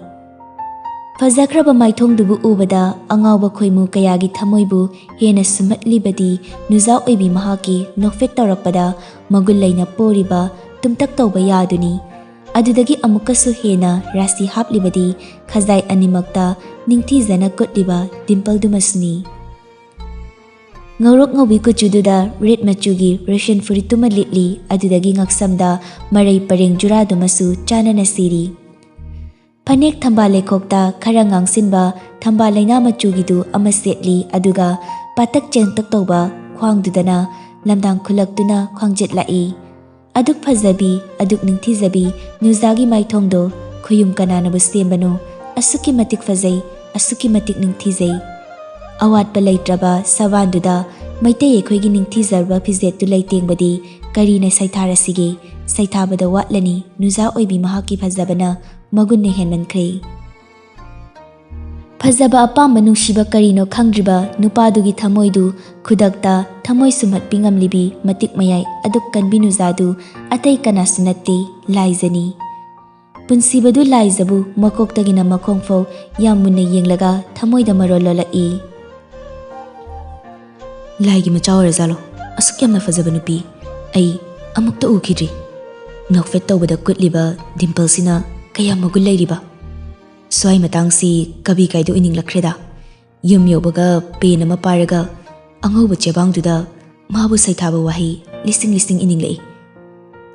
ꯐꯖꯈ꯭ꯔꯕ ꯃꯥꯏꯊꯣꯡꯗꯨꯕꯨ ꯎꯕꯗ ꯑꯉꯥꯎꯕ ꯈꯣꯏꯃꯨ ꯀꯌꯥꯒꯤ ꯊꯃꯣꯏꯕꯨ ꯍꯦꯟꯅ ꯁꯨꯝꯍꯠꯂꯤꯕꯗꯤ ꯅꯨꯖꯥ ꯑꯣꯏꯕꯤ ꯃꯍꯥꯛꯀꯤ ꯅꯣꯛꯐꯦꯠ ꯇꯧꯔꯛꯄꯗ ꯃꯒꯨꯟ ꯂꯩꯅ ꯄꯣꯔꯤꯕ ꯇꯨꯝꯇꯛ ꯇꯧꯕ ꯌꯥꯗꯨꯅꯤ꯫ ꯑꯗꯨꯗꯒꯤ ꯑꯃꯨꯛꯀꯁꯨ ꯍꯦꯟꯅ ꯔꯥꯁꯤ ꯍꯥꯞꯂꯤꯕꯗꯤ ꯈꯖꯥꯏ ꯑꯅꯤꯃꯛꯇ ꯅꯤꯡꯊꯤꯖꯅ ꯀꯨꯠꯂꯤꯕ ꯗꯤꯝꯄꯜꯗꯨꯃꯁꯨꯅꯤ꯫ ꯉꯧꯔꯣꯛ ꯉꯧꯕꯤ ꯀꯨꯆꯨꯗꯨꯗ ꯔꯦꯗ ꯃꯆꯨꯒꯤ ꯔꯦꯁꯟ ꯐꯨꯔꯤꯠꯇꯨꯃ ꯂꯤꯠꯂꯤ, ꯑꯗꯨꯗꯒꯤ ꯉꯛꯁꯝꯗ ꯃꯔꯩ ꯄꯔꯦꯡ ꯖꯨꯔꯥꯗꯨꯃꯁꯨ ꯆꯥꯟꯅꯅ ꯁꯤꯔꯤ꯫ ꯐꯅꯦꯛ ꯊꯝꯕꯥꯜ ꯂꯩꯈꯣꯛꯇ ꯈꯔ ꯉꯥꯡꯁꯤꯟꯕ ꯊꯝꯕꯥꯜ ꯂꯩꯅꯥ ꯃꯆꯨꯒꯤꯗꯨ ꯑꯃ ꯁꯦꯠꯂꯤ, ꯑꯗꯨꯒ ꯄꯥꯇꯛ ꯆꯦꯡꯇꯛ ꯇꯧꯕ ꯈ꯭ꯋꯥꯡꯗꯨꯗꯅ ꯂꯝꯗꯥꯡ ꯈꯨꯂꯛꯇꯨꯅ ꯈ꯭ꯋꯥꯡꯖꯤꯠ ꯂꯥꯛꯏ꯫ ꯑꯗꯨꯛ ꯐꯖꯕꯤ, ꯑꯗꯨꯛ ꯅꯤꯡꯊꯤꯖꯕꯤ ꯅꯨꯖꯥꯒꯤ ꯃꯥꯏꯊꯣꯡꯗꯣ ꯈꯨꯌꯨꯝ ꯀꯅꯥꯅꯕꯨ ꯁꯦꯝꯕꯅꯣ? ꯑꯁꯨꯛꯀꯤ ꯃꯇꯤꯛ ꯐꯖꯩ, ꯑꯁꯨꯛꯀꯤ ꯃꯇꯤꯛ ꯅꯤꯡꯊꯤꯖꯩ꯫ ꯑꯋꯥꯠꯄ ꯂꯩꯇ꯭ꯔꯕ ꯁꯕꯥꯟꯗꯨꯗ ꯃꯩꯇꯩ ꯑꯩꯈꯣꯏꯒꯤ ꯅꯤꯡꯊꯤꯖꯔꯕ ꯐꯤꯖꯦꯠꯇꯨ ꯂꯩꯇꯦꯡꯕꯗꯤ ꯀꯔꯤꯅ ꯁꯩꯊꯥꯔꯁꯤꯒꯦ? ꯁꯩꯊꯥꯕꯗ ꯋꯥꯠꯂꯅꯤ, ꯅꯨꯖꯥ ꯑꯣꯏꯕꯤ ꯃꯍꯥꯛꯀꯤ ꯐꯖꯕꯅ ꯃꯒꯨꯟꯅ ꯍꯦꯟꯃꯟꯈ꯭ꯔꯦ꯫ ꯐꯖꯕ ꯑꯄꯥꯝꯕ ꯅꯨꯡꯁꯤꯕ ꯀꯔꯤꯅꯣ ꯈꯪꯗ꯭ꯔꯤꯕ ꯅꯨꯄꯥꯗꯨꯒꯤ ꯊꯃꯣꯏꯗꯨ ꯈꯨꯗꯛꯇ ꯊꯃꯣꯏ ꯁꯨꯝꯍꯠꯄꯤ ꯉꯝꯂꯤꯕꯤ ꯃꯇꯤꯛ ꯃꯌꯥꯏ ꯑꯗꯨꯛ ꯀꯟꯕꯤ ꯅꯨꯖꯥꯗꯨ ꯑꯇꯩ ꯀꯅꯥꯁꯨ ꯅꯠꯇꯦ, ꯂꯥꯏꯖꯅꯤ꯫ ꯄꯨꯟꯁꯤꯕꯗꯨ ꯂꯥꯏꯖꯕꯨ ꯃꯀꯣꯛꯇꯒꯤꯅ ꯃꯈꯣꯡ ꯐꯥꯎ ꯌꯥꯝ ꯃꯨꯟꯅ ꯌꯦꯡꯂꯒ ꯊꯃꯣꯏꯗ ꯃꯔꯣꯜ ꯂꯣꯜꯂꯛꯏ꯫ ꯂꯥꯏꯒꯤ ꯃꯆꯥ ꯑꯣꯏꯔꯖꯥꯠꯂꯣ? ꯑꯁꯨꯛ ꯌꯥꯝꯅ ꯐꯖꯕ ꯅꯨꯄꯤ ꯑꯩ ꯑꯃꯨꯛꯇ ꯎꯈꯤꯗ꯭ꯔꯤ꯫ ꯅꯣꯛꯐꯦꯠ ꯇꯧꯕꯗ ꯀꯨꯠꯂꯤꯕ ꯗꯤꯝꯄꯜꯁꯤꯅ ꯀꯌꯥꯝ ꯃꯒꯨꯟ ꯂꯩꯔꯤꯕ꯫ ꯁ꯭ꯋꯥꯏ ꯃꯇꯥꯡꯁꯤ ꯀꯕꯤ ꯀꯥꯏꯗ ꯏꯅꯤꯡꯂꯛꯈ꯭ꯔꯦꯗ꯫ ꯌꯨꯝ ꯌꯧꯕꯒ ꯄꯦꯟ ꯑꯃ ꯄꯥꯏꯔꯒ ꯑꯉꯧꯕ ꯆꯦꯕꯥꯡꯗꯨꯗ ꯃꯥꯕꯨ ꯁꯩꯊꯥꯕ ꯋꯥꯍꯩ ꯂꯤꯁꯤꯡ ꯂꯤꯁꯤꯡ ꯏꯅꯤꯡꯂꯛꯏ꯫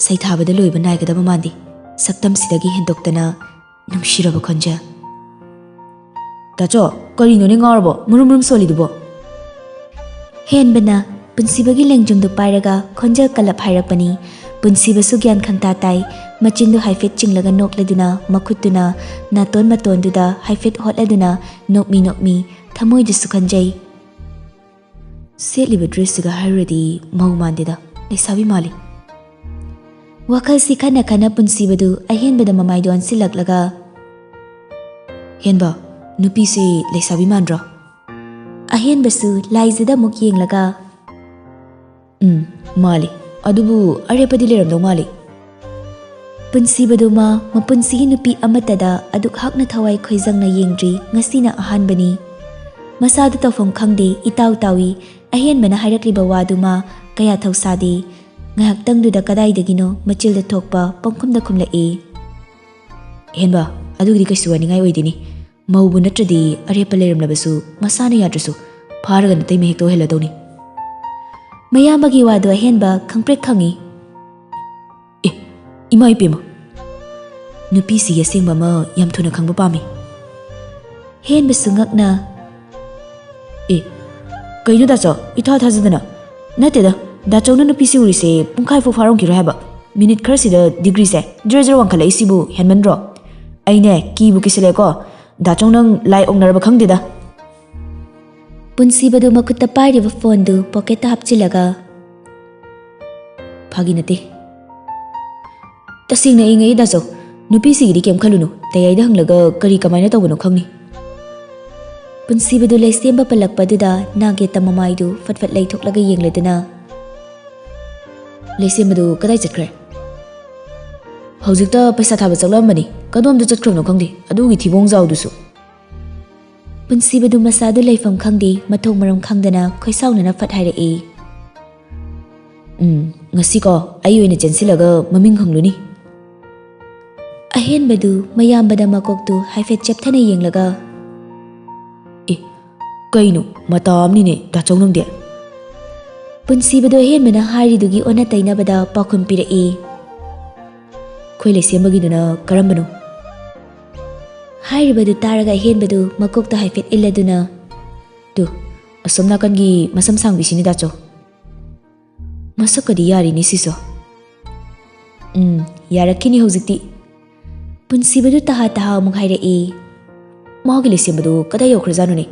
ꯁꯩꯊꯥꯕꯗ ꯂꯣꯏꯕ ꯅꯥꯏꯒꯗꯕ ꯃꯥꯟꯗꯦ, ꯁꯛꯇꯝꯁꯤꯗꯒꯤ ꯍꯦꯟꯗꯣꯛꯇꯅ ꯅꯨꯡꯁꯤꯔꯕ ꯈꯣꯟꯖꯦꯜ꯫ "ꯇꯥꯆꯧ, ꯀꯔꯤꯅꯣꯅꯦ ꯉꯥꯎꯔꯕꯣ? ꯃꯨꯔꯨꯝ ꯃꯨꯔꯨꯝ ꯁꯣꯜꯂꯤꯗꯨꯕꯣ?" ꯍꯦꯟꯕꯅ ꯄꯨꯟꯁꯤꯕꯒꯤ ꯂꯦꯡꯖꯨꯝꯗꯨ ꯄꯥꯏꯔꯒ ꯈꯣꯟꯖꯦꯜ ꯀꯜꯂꯞ ꯍꯥꯏꯔꯛꯄꯅꯤ꯫ ꯄꯨꯟꯁꯤꯕꯁꯨ ꯒ꯭ꯌꯥꯟ ꯈꯪꯇꯥ ꯇꯥꯏ꯫ ꯃꯆꯤꯟꯗꯨ ꯍꯥꯏꯐꯦꯠ ꯆꯤꯡꯂꯒ ꯅꯣꯛꯂꯗꯨꯅ ꯃꯈꯨꯠꯇꯨꯅ ꯅꯥꯇꯣꯟ ꯃꯇꯣꯟꯗꯨꯗ ꯍꯥꯏꯐꯦꯠ ꯍꯣꯠꯂꯗꯨꯅ ꯅꯣꯛꯃꯤ ꯅꯣꯛꯃꯤ ꯊꯃꯣꯏꯗꯁꯨ ꯈꯟꯖꯩ꯫ ꯁꯦꯠꯂꯤꯕ ꯗ꯭ꯔꯦꯁꯁꯤꯒ ꯍꯥꯏꯔꯨꯔꯗꯤ ꯃꯧ ꯃꯥꯟꯗꯦꯗ, ꯂꯩꯁꯥꯕꯤ ꯃꯥꯜꯂꯤ꯫ ꯋꯥꯈꯜꯁꯤ ꯈꯟꯅ ꯈꯟꯅ ꯄꯨꯟꯁꯤꯕꯗꯨ ꯑꯍꯦꯟꯕꯗ ꯃꯃꯥꯏꯗꯨ ꯑꯣꯟꯁꯤꯜꯂꯛꯂꯒ, "ꯍꯦꯟꯕ, ꯅꯨꯄꯤꯁꯤ ꯂꯩꯁꯥꯕꯤ ꯃꯥꯟꯗ꯭ꯔꯣ?" ꯑꯍꯦꯟꯕꯁꯨ ꯂꯥꯏꯖꯗ ꯑꯃꯨꯛ ꯌꯦꯡꯂꯒ, "ꯎꯝ, ꯃꯥꯜꯂꯤ꯫ ꯑꯗꯨꯕꯨ ꯑꯔꯦꯞꯄꯗꯤ ꯂꯩꯔꯝꯗꯧ ꯃꯥꯜꯂꯤ꯫" ꯄꯨꯟꯁꯤꯕꯗꯨ ꯃꯥ ꯃꯄꯨꯟꯁꯤꯒꯤ ꯅꯨꯄꯤ ꯑꯃꯠꯇꯗ ꯑꯗꯨꯛ ꯍꯥꯛꯅ ꯊꯋꯥꯏ ꯈꯣꯏꯖꯪꯅ ꯌꯦꯡꯗ꯭ꯔꯤ, ꯉꯁꯤꯅ ꯑꯍꯥꯟꯕꯅꯤ꯫ ꯃꯁꯥꯗꯨ ꯇꯧꯐꯝ ꯈꯪꯗꯦ, ꯏꯇꯥꯎ ꯇꯥꯎꯏ꯫ ꯑꯍꯦꯟꯕꯅ ꯍꯥꯏꯔꯛꯂꯤꯕ ꯋꯥꯗꯨ ꯃꯥ ꯀꯌꯥ ꯊꯧꯁꯥꯗꯦ꯫ ꯉꯥꯏꯍꯥꯛꯇꯪꯗꯨꯗ ꯀꯗꯥꯏꯗꯒꯤꯅꯣ ꯃꯆꯤꯜꯗ ꯊꯣꯛꯄ ꯄꯪꯈꯨꯝꯗ ꯈꯨꯝꯂꯛꯏ꯫ "ꯍꯦꯟꯕ, ꯑꯗꯨꯒꯤꯗꯤ ꯀꯩꯁꯨ ꯋꯥꯅꯤꯡꯉꯥꯏ ꯑꯣꯏꯗꯦꯅꯦ꯫ ꯃꯧꯕꯨ ꯅꯠꯇ꯭ꯔꯗꯤ ꯑꯔꯦꯞꯄ ꯂꯩꯔꯝꯂꯕꯁꯨ ꯃꯁꯥꯅ ꯌꯥꯗ꯭ꯔꯁꯨ ꯐꯥꯔꯒ ꯅꯇꯩꯃ ꯍꯦꯛꯇ ꯑꯣꯏꯍꯜꯂꯗꯧꯅꯤ꯫" ꯃꯌꯥꯝꯕꯒꯤ ꯋꯥꯗꯨ ꯑꯍꯦꯟꯕ ꯈꯪꯄ꯭ꯔꯦꯛ ꯈꯪꯏ꯫ "ꯑꯦ, ꯏꯃꯥ ꯏꯄꯦꯝꯃ, ꯅꯨꯄꯤꯁꯤꯒꯤ ꯑꯁꯦꯡꯕ ꯑꯃ ꯌꯥꯝ ꯊꯨꯅ ꯈꯪꯕ ꯄꯥꯝꯃꯤ꯫" ꯍꯦꯟꯕꯁꯨ ꯉꯛꯅ, "ꯑꯦ, ꯀꯩꯅꯣ ꯗꯥꯆꯧ, ꯏꯊꯥ ꯊꯥꯖꯗꯅ?" "ꯅꯠꯇꯦꯗ, ꯗꯥꯆꯧꯅ ꯅꯨꯄꯤꯁꯤ ꯎꯔꯤꯁꯦ ꯄꯨꯡꯈꯥꯏ ꯐꯥꯎ ꯐꯥꯔꯝꯈꯤꯔꯣꯏ ꯍꯥꯏꯕ꯫ ꯃꯤꯅꯤꯠ ꯈꯔꯁꯤꯗ ꯗꯤꯒ꯭ꯔꯤꯁꯦ ꯖꯔ ꯖꯔ ꯋꯥꯡꯈꯠꯂꯛꯏꯁꯤꯕꯨ ꯍꯦꯟꯃꯟꯗ꯭ꯔꯣ? ꯑꯩꯅꯦ ꯀꯤꯕꯨ ꯀꯤꯁꯤꯜꯂꯛꯑꯦꯀꯣ꯫ ꯗꯥꯆꯧ ꯅꯪ ꯂꯥꯏ ꯑꯣꯛꯅꯔꯕ ꯈꯪꯗꯦꯗ꯫" ꯄꯨꯟꯁꯤꯕꯗꯨ ꯃꯈꯨꯠꯇ ꯄꯥꯏꯔꯤꯕ ꯐꯣꯟꯗꯨ ꯄꯣꯀꯦꯠꯇ ꯍꯥꯞꯆꯤꯜꯂꯒ, "ꯐꯥꯒꯤ ꯅꯠꯇꯦ꯫ ꯇꯁꯦꯡꯅ ꯑꯩ ꯉꯛꯏ ꯗꯥꯆꯧ꯫ ꯅꯨꯄꯤꯁꯤꯒꯤꯗꯤ ꯀꯩꯝ ꯈꯜꯂꯨꯅꯨ꯫ ꯇꯌꯥꯏꯗ ꯍꯪꯂꯒ ꯀꯔꯤ ꯀꯃꯥꯏꯅ ꯇꯧꯕꯅꯣ ꯈꯪꯅꯤ꯫" ꯄꯨꯟꯁꯤꯕꯗꯨ ꯂꯩꯁꯦꯝꯕ ꯄꯜꯂꯛꯄꯗꯨꯗ ꯅꯥꯒꯦꯠꯇ ꯃꯃꯥꯏꯗꯨ ꯐꯠ ꯐꯠ ꯂꯩꯊꯣꯛꯂꯒ ꯌꯦꯡꯂꯗꯨꯅ, "ꯂꯩꯁꯦꯝꯕꯗꯨ ꯀꯗꯥꯏ ꯆꯠꯈ꯭ꯔꯦ?" "ꯍꯧꯖꯤꯛꯇ ꯄꯩꯁꯥ ꯊꯥꯕ ꯆꯠꯂꯝꯕꯅꯤ꯫ ꯀꯗꯣꯝꯗ ꯆꯠꯈ꯭ꯔꯕꯅꯣ ꯈꯪꯗꯦ, ꯑꯗꯨꯒꯤ ꯊꯤꯕꯣꯡ ꯖꯥꯎꯗꯨꯁꯨ꯫" ꯄꯨꯟꯁꯤꯕꯗꯨ ꯃꯁꯥꯗꯨ ꯂꯩꯐꯝ ꯈꯪꯗꯦ, ꯃꯊꯣꯡ ꯃꯔꯝ ꯈꯪꯗꯅ ꯈꯣꯏꯁꯥꯎꯅꯅ ꯐꯠ ꯍꯥꯏꯔꯛꯏ, "ꯎꯝ, ꯉꯁꯤꯀꯣ ꯑꯩ ꯑꯣꯏꯅ ꯆꯦꯟꯁꯤꯜꯂꯒ ꯃꯃꯤꯡ ꯍꯪꯂꯨꯅꯤ꯫" ꯑꯍꯦꯟꯕꯗꯨ ꯃꯌꯥꯝꯕꯗ ꯃꯀꯣꯛꯇꯨ ꯍꯥꯏꯐꯦꯠ ꯆꯦꯞꯊꯅ ꯌꯦꯡꯂꯒ, "ꯑꯦ, ꯀꯩꯅꯣ, ꯃꯇꯥ ꯑꯃꯅꯤꯅꯦ ꯗꯥꯆꯧ ꯅꯪꯗꯤ?" ꯄꯨꯟꯁꯤꯕꯗꯨ ꯑꯍꯦꯟꯕꯅ ꯍꯥꯏꯔꯤꯗꯨꯒꯤ ꯑꯣꯟꯅ ꯇꯩꯅꯕꯗ ꯄꯥꯎꯈꯨꯝ ꯄꯤꯔꯛꯏ, "ꯑꯩꯈꯣꯏ ꯂꯩꯁꯦꯝꯕꯒꯤꯗꯨꯅ ꯀꯔꯝꯕꯅꯣ?" ꯍꯥꯏꯔꯤꯕꯗꯨ ꯇꯥꯔꯒ ꯑꯍꯦꯟꯕꯗꯨ ꯃꯀꯣꯛꯇ ꯍꯥꯏꯐꯦꯠ ꯏꯜꯂꯗꯨꯅ, "ꯇꯨ, ꯑꯁꯣꯝ ꯅꯥꯀꯟꯒꯤ ꯃꯁꯝ ꯁꯥꯡꯕꯤꯁꯤꯅꯤ ꯗꯥꯆꯧ꯫" "ꯃꯁꯛꯀꯗꯤ ꯌꯥꯔꯤꯅꯤ ꯁꯤꯁꯨ꯫" "ꯎꯝ, ꯌꯥꯔꯛꯈꯤꯅꯤ ꯍꯧꯖꯤꯛꯇꯤ꯫" ꯄꯨꯟꯁꯤꯕꯗꯨ ꯇꯍꯥ ꯇꯍꯥ ꯑꯃꯨꯛ ꯍꯥꯏꯔꯛꯏ, "ꯃꯥꯒꯤ ꯂꯩꯁꯦꯝꯕꯗꯨ ꯀꯗꯥꯏ ꯌꯧꯈ꯭ꯔꯖꯥꯠꯅꯣꯅꯦ?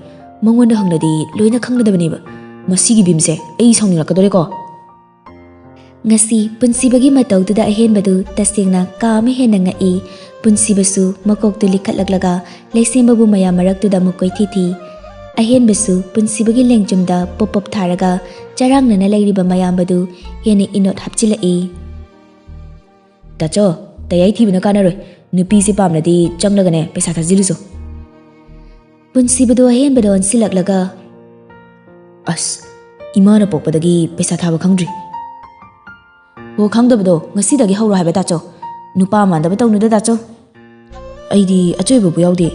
ꯃꯉꯣꯟꯗ ꯍꯪꯂꯗꯤ ꯂꯣꯏꯅ ꯈꯪꯂꯗꯕꯅꯦꯕ꯫ ꯃꯁꯤꯒꯤ ꯚꯤꯝꯁꯦ ꯑꯩ ꯁꯥꯎꯅꯤꯡꯂꯛꯀꯗꯣꯔꯦꯀꯣ꯫" ꯉꯁꯤ ꯄꯨꯟꯁꯤꯕꯒꯤ ꯃꯇꯧꯗꯨꯗ ꯑꯍꯦꯟꯕꯗꯨ ꯇꯁꯦꯡꯅ ꯀꯥ ꯑꯃ ꯍꯦꯟꯅ ꯉꯛꯏ꯫ ꯄꯨꯟꯁꯤꯕꯁꯨ ꯃꯀꯣꯛꯇꯨ ꯂꯤꯈꯠꯂꯛꯂꯒ ꯂꯩꯁꯦꯝꯕꯕꯨ ꯃꯌꯥꯝ ꯃꯔꯛꯇꯨꯗ ꯑꯃꯨꯛ ꯀꯣꯏꯊꯤ ꯊꯤ꯫ ꯑꯍꯦꯟꯕꯁꯨ ꯄꯨꯟꯁꯤꯕꯒꯤ ꯂꯦꯡꯖꯨꯝꯗ ꯄꯣꯞ ꯄꯣꯞ ꯊꯥꯔꯒ ꯆꯔꯥꯡꯅꯅ ꯂꯩꯔꯤꯕ ꯃꯌꯥꯝꯕꯗꯨ ꯍꯦꯟꯅ ꯏꯅꯣꯠ ꯍꯥꯞꯆꯤꯜꯂꯛꯏ꯫ "ꯗꯥꯆꯧ, ꯇꯌꯥꯏ ꯊꯤꯕꯅ ꯀꯥꯟꯅꯔꯣꯏ꯫ ꯅꯨꯄꯤꯁꯦ ꯄꯥꯝꯂꯗꯤ ꯆꯪꯂꯒꯅꯦ ꯄꯩꯁꯥ ꯊꯥꯖꯤꯜꯂꯨꯆꯣ꯫" ꯄꯨꯟꯁꯤꯕꯗꯨ ꯑꯍꯦꯟꯕꯗ ꯑꯣꯟꯁꯤꯜꯂꯛꯂꯒ, "ꯑꯁ, ꯏꯃꯥꯅ ꯄꯣꯛꯄꯗꯒꯤ ꯄꯩꯁꯥ ꯊꯥꯕ ꯈꯪꯗ꯭ꯔꯤ꯫" "ꯍꯣ, ꯈꯪꯗꯕꯗꯣ ꯉꯁꯤꯗꯒꯤ ꯍꯧꯔꯣ ꯍꯥꯏꯕ ꯗꯥꯆꯧ꯫ ꯅꯨꯄꯥ ꯃꯥꯟꯗꯕ ꯇꯧꯅꯨꯗ ꯗꯥꯆꯧ꯫" "ꯑꯩꯗꯤ ꯑꯆꯣꯏꯕꯕꯨ ꯌꯥꯎꯗꯦ꯫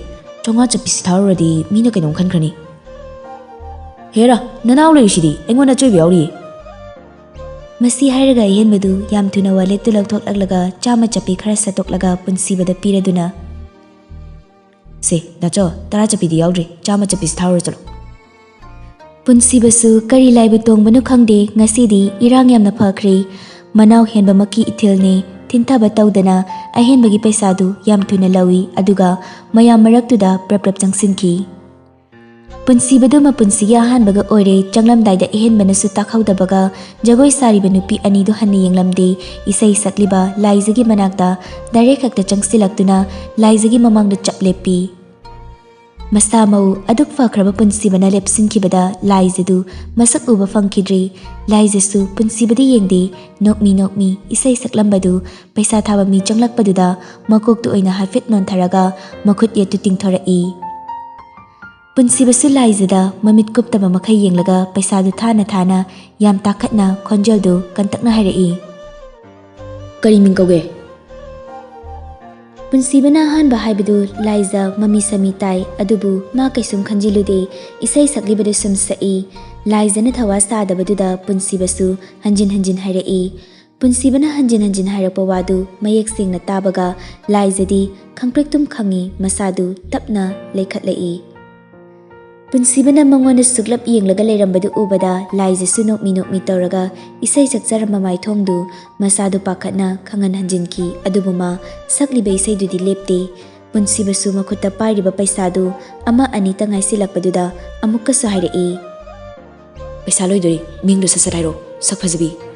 ꯆꯥꯝꯃꯉꯥ ꯆꯠꯄꯤꯁꯤ ꯊꯥꯔꯨꯔꯗꯤ ꯃꯤꯅ ꯀꯩꯅꯣꯝ ꯈꯟꯈ꯭ꯔꯅꯤ꯫" "ꯍꯦꯔꯥ, ꯅꯅꯥꯎ ꯂꯩꯔꯤꯁꯤꯗꯤ ꯑꯩꯉꯣꯟꯗ ꯑꯆꯣꯏꯕ ꯌꯥꯎꯔꯤꯌꯦ꯫ ꯃꯁꯤ ꯍꯥꯏꯔꯒ ꯑꯍꯦꯟꯕꯗꯨ ꯌꯥꯝ ꯊꯨꯅ ꯋꯥꯂꯦꯠꯇꯨ ꯂꯧꯊꯣꯛꯂꯛꯂꯒ ꯆꯥꯝꯃ ꯆꯞꯄꯤ ꯈꯔ ꯁꯠꯇꯣꯛꯂꯒ ꯄꯨꯟꯁꯤꯕꯗ ꯄꯤꯔꯗꯨꯅ, "ꯁꯦ, ꯗꯥꯆꯧ, ꯇꯔꯥ ꯆꯞꯄꯤꯗꯤ ꯌꯥꯎꯗ꯭ꯔꯤ, ꯆꯥꯝꯃ ꯆꯞꯄꯤꯁꯤ ꯊꯥꯔꯨꯔꯣ ꯆꯠꯂꯣ"꯫ ꯄꯨꯟꯁꯤꯕꯁꯨ ꯀꯔꯤ ꯂꯥꯏꯕꯨ ꯇꯣꯡꯕꯅꯣ ꯈꯪꯗꯦ, ꯉꯁꯤꯗꯤ ꯏꯔꯥꯡ ꯌꯥꯝꯅ ꯐꯈ꯭ꯔꯦ꯫ ꯃꯅꯥꯎ ꯍꯦꯟꯕꯃꯛꯀꯤ ꯏꯊꯤꯜꯅꯦ, ꯊꯤꯟꯊꯕ ꯇꯧꯗꯅ ꯑꯍꯦꯟꯕꯒꯤ ꯄꯩꯁꯥꯗꯨ ꯌꯥꯝ ꯊꯨꯅ ꯂꯧꯏ, ꯑꯗꯨꯒ ꯃꯌꯥꯝ ꯃꯔꯛꯇꯨꯗ ꯄ꯭ꯔꯞ ꯄ꯭ꯔꯞ ꯆꯪꯁꯤꯟꯈꯤ꯫ ꯄꯨꯟꯁꯤꯕꯗꯨ ꯃꯄꯨꯟꯁꯤꯒꯤ ꯑꯍꯥꯟꯕꯒ ꯑꯣꯏꯔꯦ꯫ ꯆꯪꯂꯝꯗꯥꯏꯗ ꯑꯍꯦꯟꯕꯅꯁꯨ ꯇꯥꯛꯍꯧꯗꯕꯒ ꯖꯒꯣꯏ ꯁꯥꯔꯤꯕ ꯅꯨꯄꯤ ꯑꯅꯤꯗꯨ ꯍꯟꯅ ꯌꯦꯡꯂꯝꯗꯦ꯫ ꯏꯁꯩ ꯁꯛꯂꯤꯕ ꯂꯥꯏꯖꯒꯤ ꯃꯅꯥꯛꯇ ꯗꯥꯏꯔꯦꯛ ꯍꯦꯛꯇ ꯆꯪꯁꯤꯜꯂꯛꯇꯨꯅ ꯂꯥꯏꯖꯒꯤ ꯃꯃꯥꯡꯗ ꯆꯞ ꯂꯦꯞꯄꯤ꯫ ꯃꯁꯥ ꯃꯎ ꯑꯗꯨꯛ ꯐꯈ꯭ꯔꯕ ꯄꯨꯟꯁꯤꯕꯅ ꯂꯦꯞꯁꯤꯟꯈꯤꯕꯗ ꯂꯥꯏꯖꯗꯨ ꯃꯁꯛ ꯎꯕ ꯐꯪꯈꯤꯗ꯭ꯔꯤ꯫ ꯂꯥꯏꯖꯁꯨ ꯄꯨꯟꯁꯤꯕꯗꯤ ꯌꯦꯡꯗꯦ꯫ ꯅꯣꯛꯃꯤ ꯅꯣꯛꯃꯤ ꯏꯁꯩ ꯁꯛꯂꯝꯕꯗꯨ ꯄꯩꯁꯥ ꯊꯥꯕ ꯃꯤ ꯆꯪꯂꯛꯄꯗꯨꯗ ꯃꯀꯣꯛꯇꯨ ꯑꯣꯏꯅ ꯍꯥꯏꯐꯦꯠ ꯅꯣꯟꯊꯔꯒ ꯃꯈꯨꯠ ꯌꯦꯠꯇꯨ ꯇꯤꯡꯊꯣꯔꯛꯏ꯫ ꯄꯨꯟꯁꯤꯕꯁꯨ ꯂꯥꯏꯖꯗ ꯃꯃꯤꯠ ꯀꯨꯞꯇꯕ ꯃꯈꯩ ꯌꯦꯡꯂꯒ ꯄꯩꯁꯥꯗꯨ ꯊꯥꯅ ꯊꯥꯅ ꯌꯥꯝ ꯇꯥꯈꯠꯅ ꯈꯣꯟꯖꯦꯜꯗꯨ ꯀꯟꯇꯛꯅ ꯍꯥꯏꯔꯛꯏ, "ꯀꯔꯤ ꯃꯤꯡ ꯀꯧꯒꯦ?" ꯄꯨꯟꯁꯤꯕꯅ ꯑꯍꯥꯟꯕ ꯍꯥꯏꯕꯗꯨ ꯂꯥꯏꯖ ꯃꯃꯤ ꯁꯃꯤ ꯇꯥꯏ, ꯑꯗꯨꯕꯨ ꯃꯥ ꯀꯩꯁꯨꯝ ꯈꯟꯖꯤꯜꯂꯨꯗꯦ꯫ ꯏꯁꯩ ꯁꯛꯂꯤꯕꯗꯨ ꯁꯨꯝ ꯁꯛꯏ꯫ ꯂꯥꯏꯖꯅ ꯊꯋꯥ ꯁꯥꯗꯕꯗꯨꯗ ꯄꯨꯟꯁꯤꯕꯁꯨ ꯍꯟꯖꯤꯟ ꯍꯟꯖꯤꯟ ꯍꯥꯏꯔꯛꯏ꯫ ꯄꯨꯟꯁꯤꯕꯅ ꯍꯟꯖꯤꯟ ꯍꯟꯖꯤꯟ ꯍꯥꯏꯔꯛꯄ ꯋꯥꯗꯨ ꯃꯌꯦꯛ ꯁꯦꯡꯅ ꯇꯥꯕꯒ ꯂꯥꯏꯖꯗꯤ ꯈꯪꯄ꯭ꯔꯦꯛꯇꯨꯝ ꯈꯪꯉꯤ, ꯃꯁꯥꯗꯨ ꯇꯞꯅ ꯂꯩꯈꯠꯂꯛꯏ꯫ ꯄꯨꯟꯁꯤꯕꯅ ꯃꯉꯣꯟꯗ ꯁꯨꯛꯂꯞ ꯌꯦꯡꯂꯒ ꯂꯩꯔꯝꯕꯗꯨ ꯎꯕꯗ ꯂꯥꯏꯖꯁꯨ ꯅꯣꯛꯃꯤ ꯅꯣꯛꯃꯤ ꯇꯧꯔꯒ ꯏꯁꯩ ꯁꯛꯆꯔꯝꯕ ꯃꯥꯏꯊꯣꯡꯗꯨ ꯃꯁꯥꯗꯨ ꯄꯥꯈꯠꯅ ꯈꯪꯍꯟ ꯍꯟꯖꯤꯟꯈꯤ꯫ ꯑꯗꯨꯕꯨ ꯃꯥ ꯁꯛꯂꯤꯕ ꯏꯁꯩꯗꯨꯗꯤ ꯂꯦꯞꯇꯦ꯫ ꯄꯨꯟꯁꯤꯕꯁꯨ ꯃꯈꯨꯠꯇ ꯄꯥꯏꯔꯤꯕ ꯄꯩꯁꯥꯗꯨ ꯑꯃ ꯑꯅꯤꯇ ꯉꯥꯏꯁꯤꯜꯂꯛꯄꯗꯨꯗ ꯑꯃꯨꯛꯀꯁꯨ ꯍꯥꯏꯔꯛꯏ, "ꯄꯩꯁꯥ ꯂꯣꯏꯗꯣꯔꯤ, ꯃꯤꯡꯗꯨ ꯁꯠ ꯁꯠ ꯍꯥꯏꯔꯣ, ꯁꯛ ꯐꯖꯕꯤ"꯫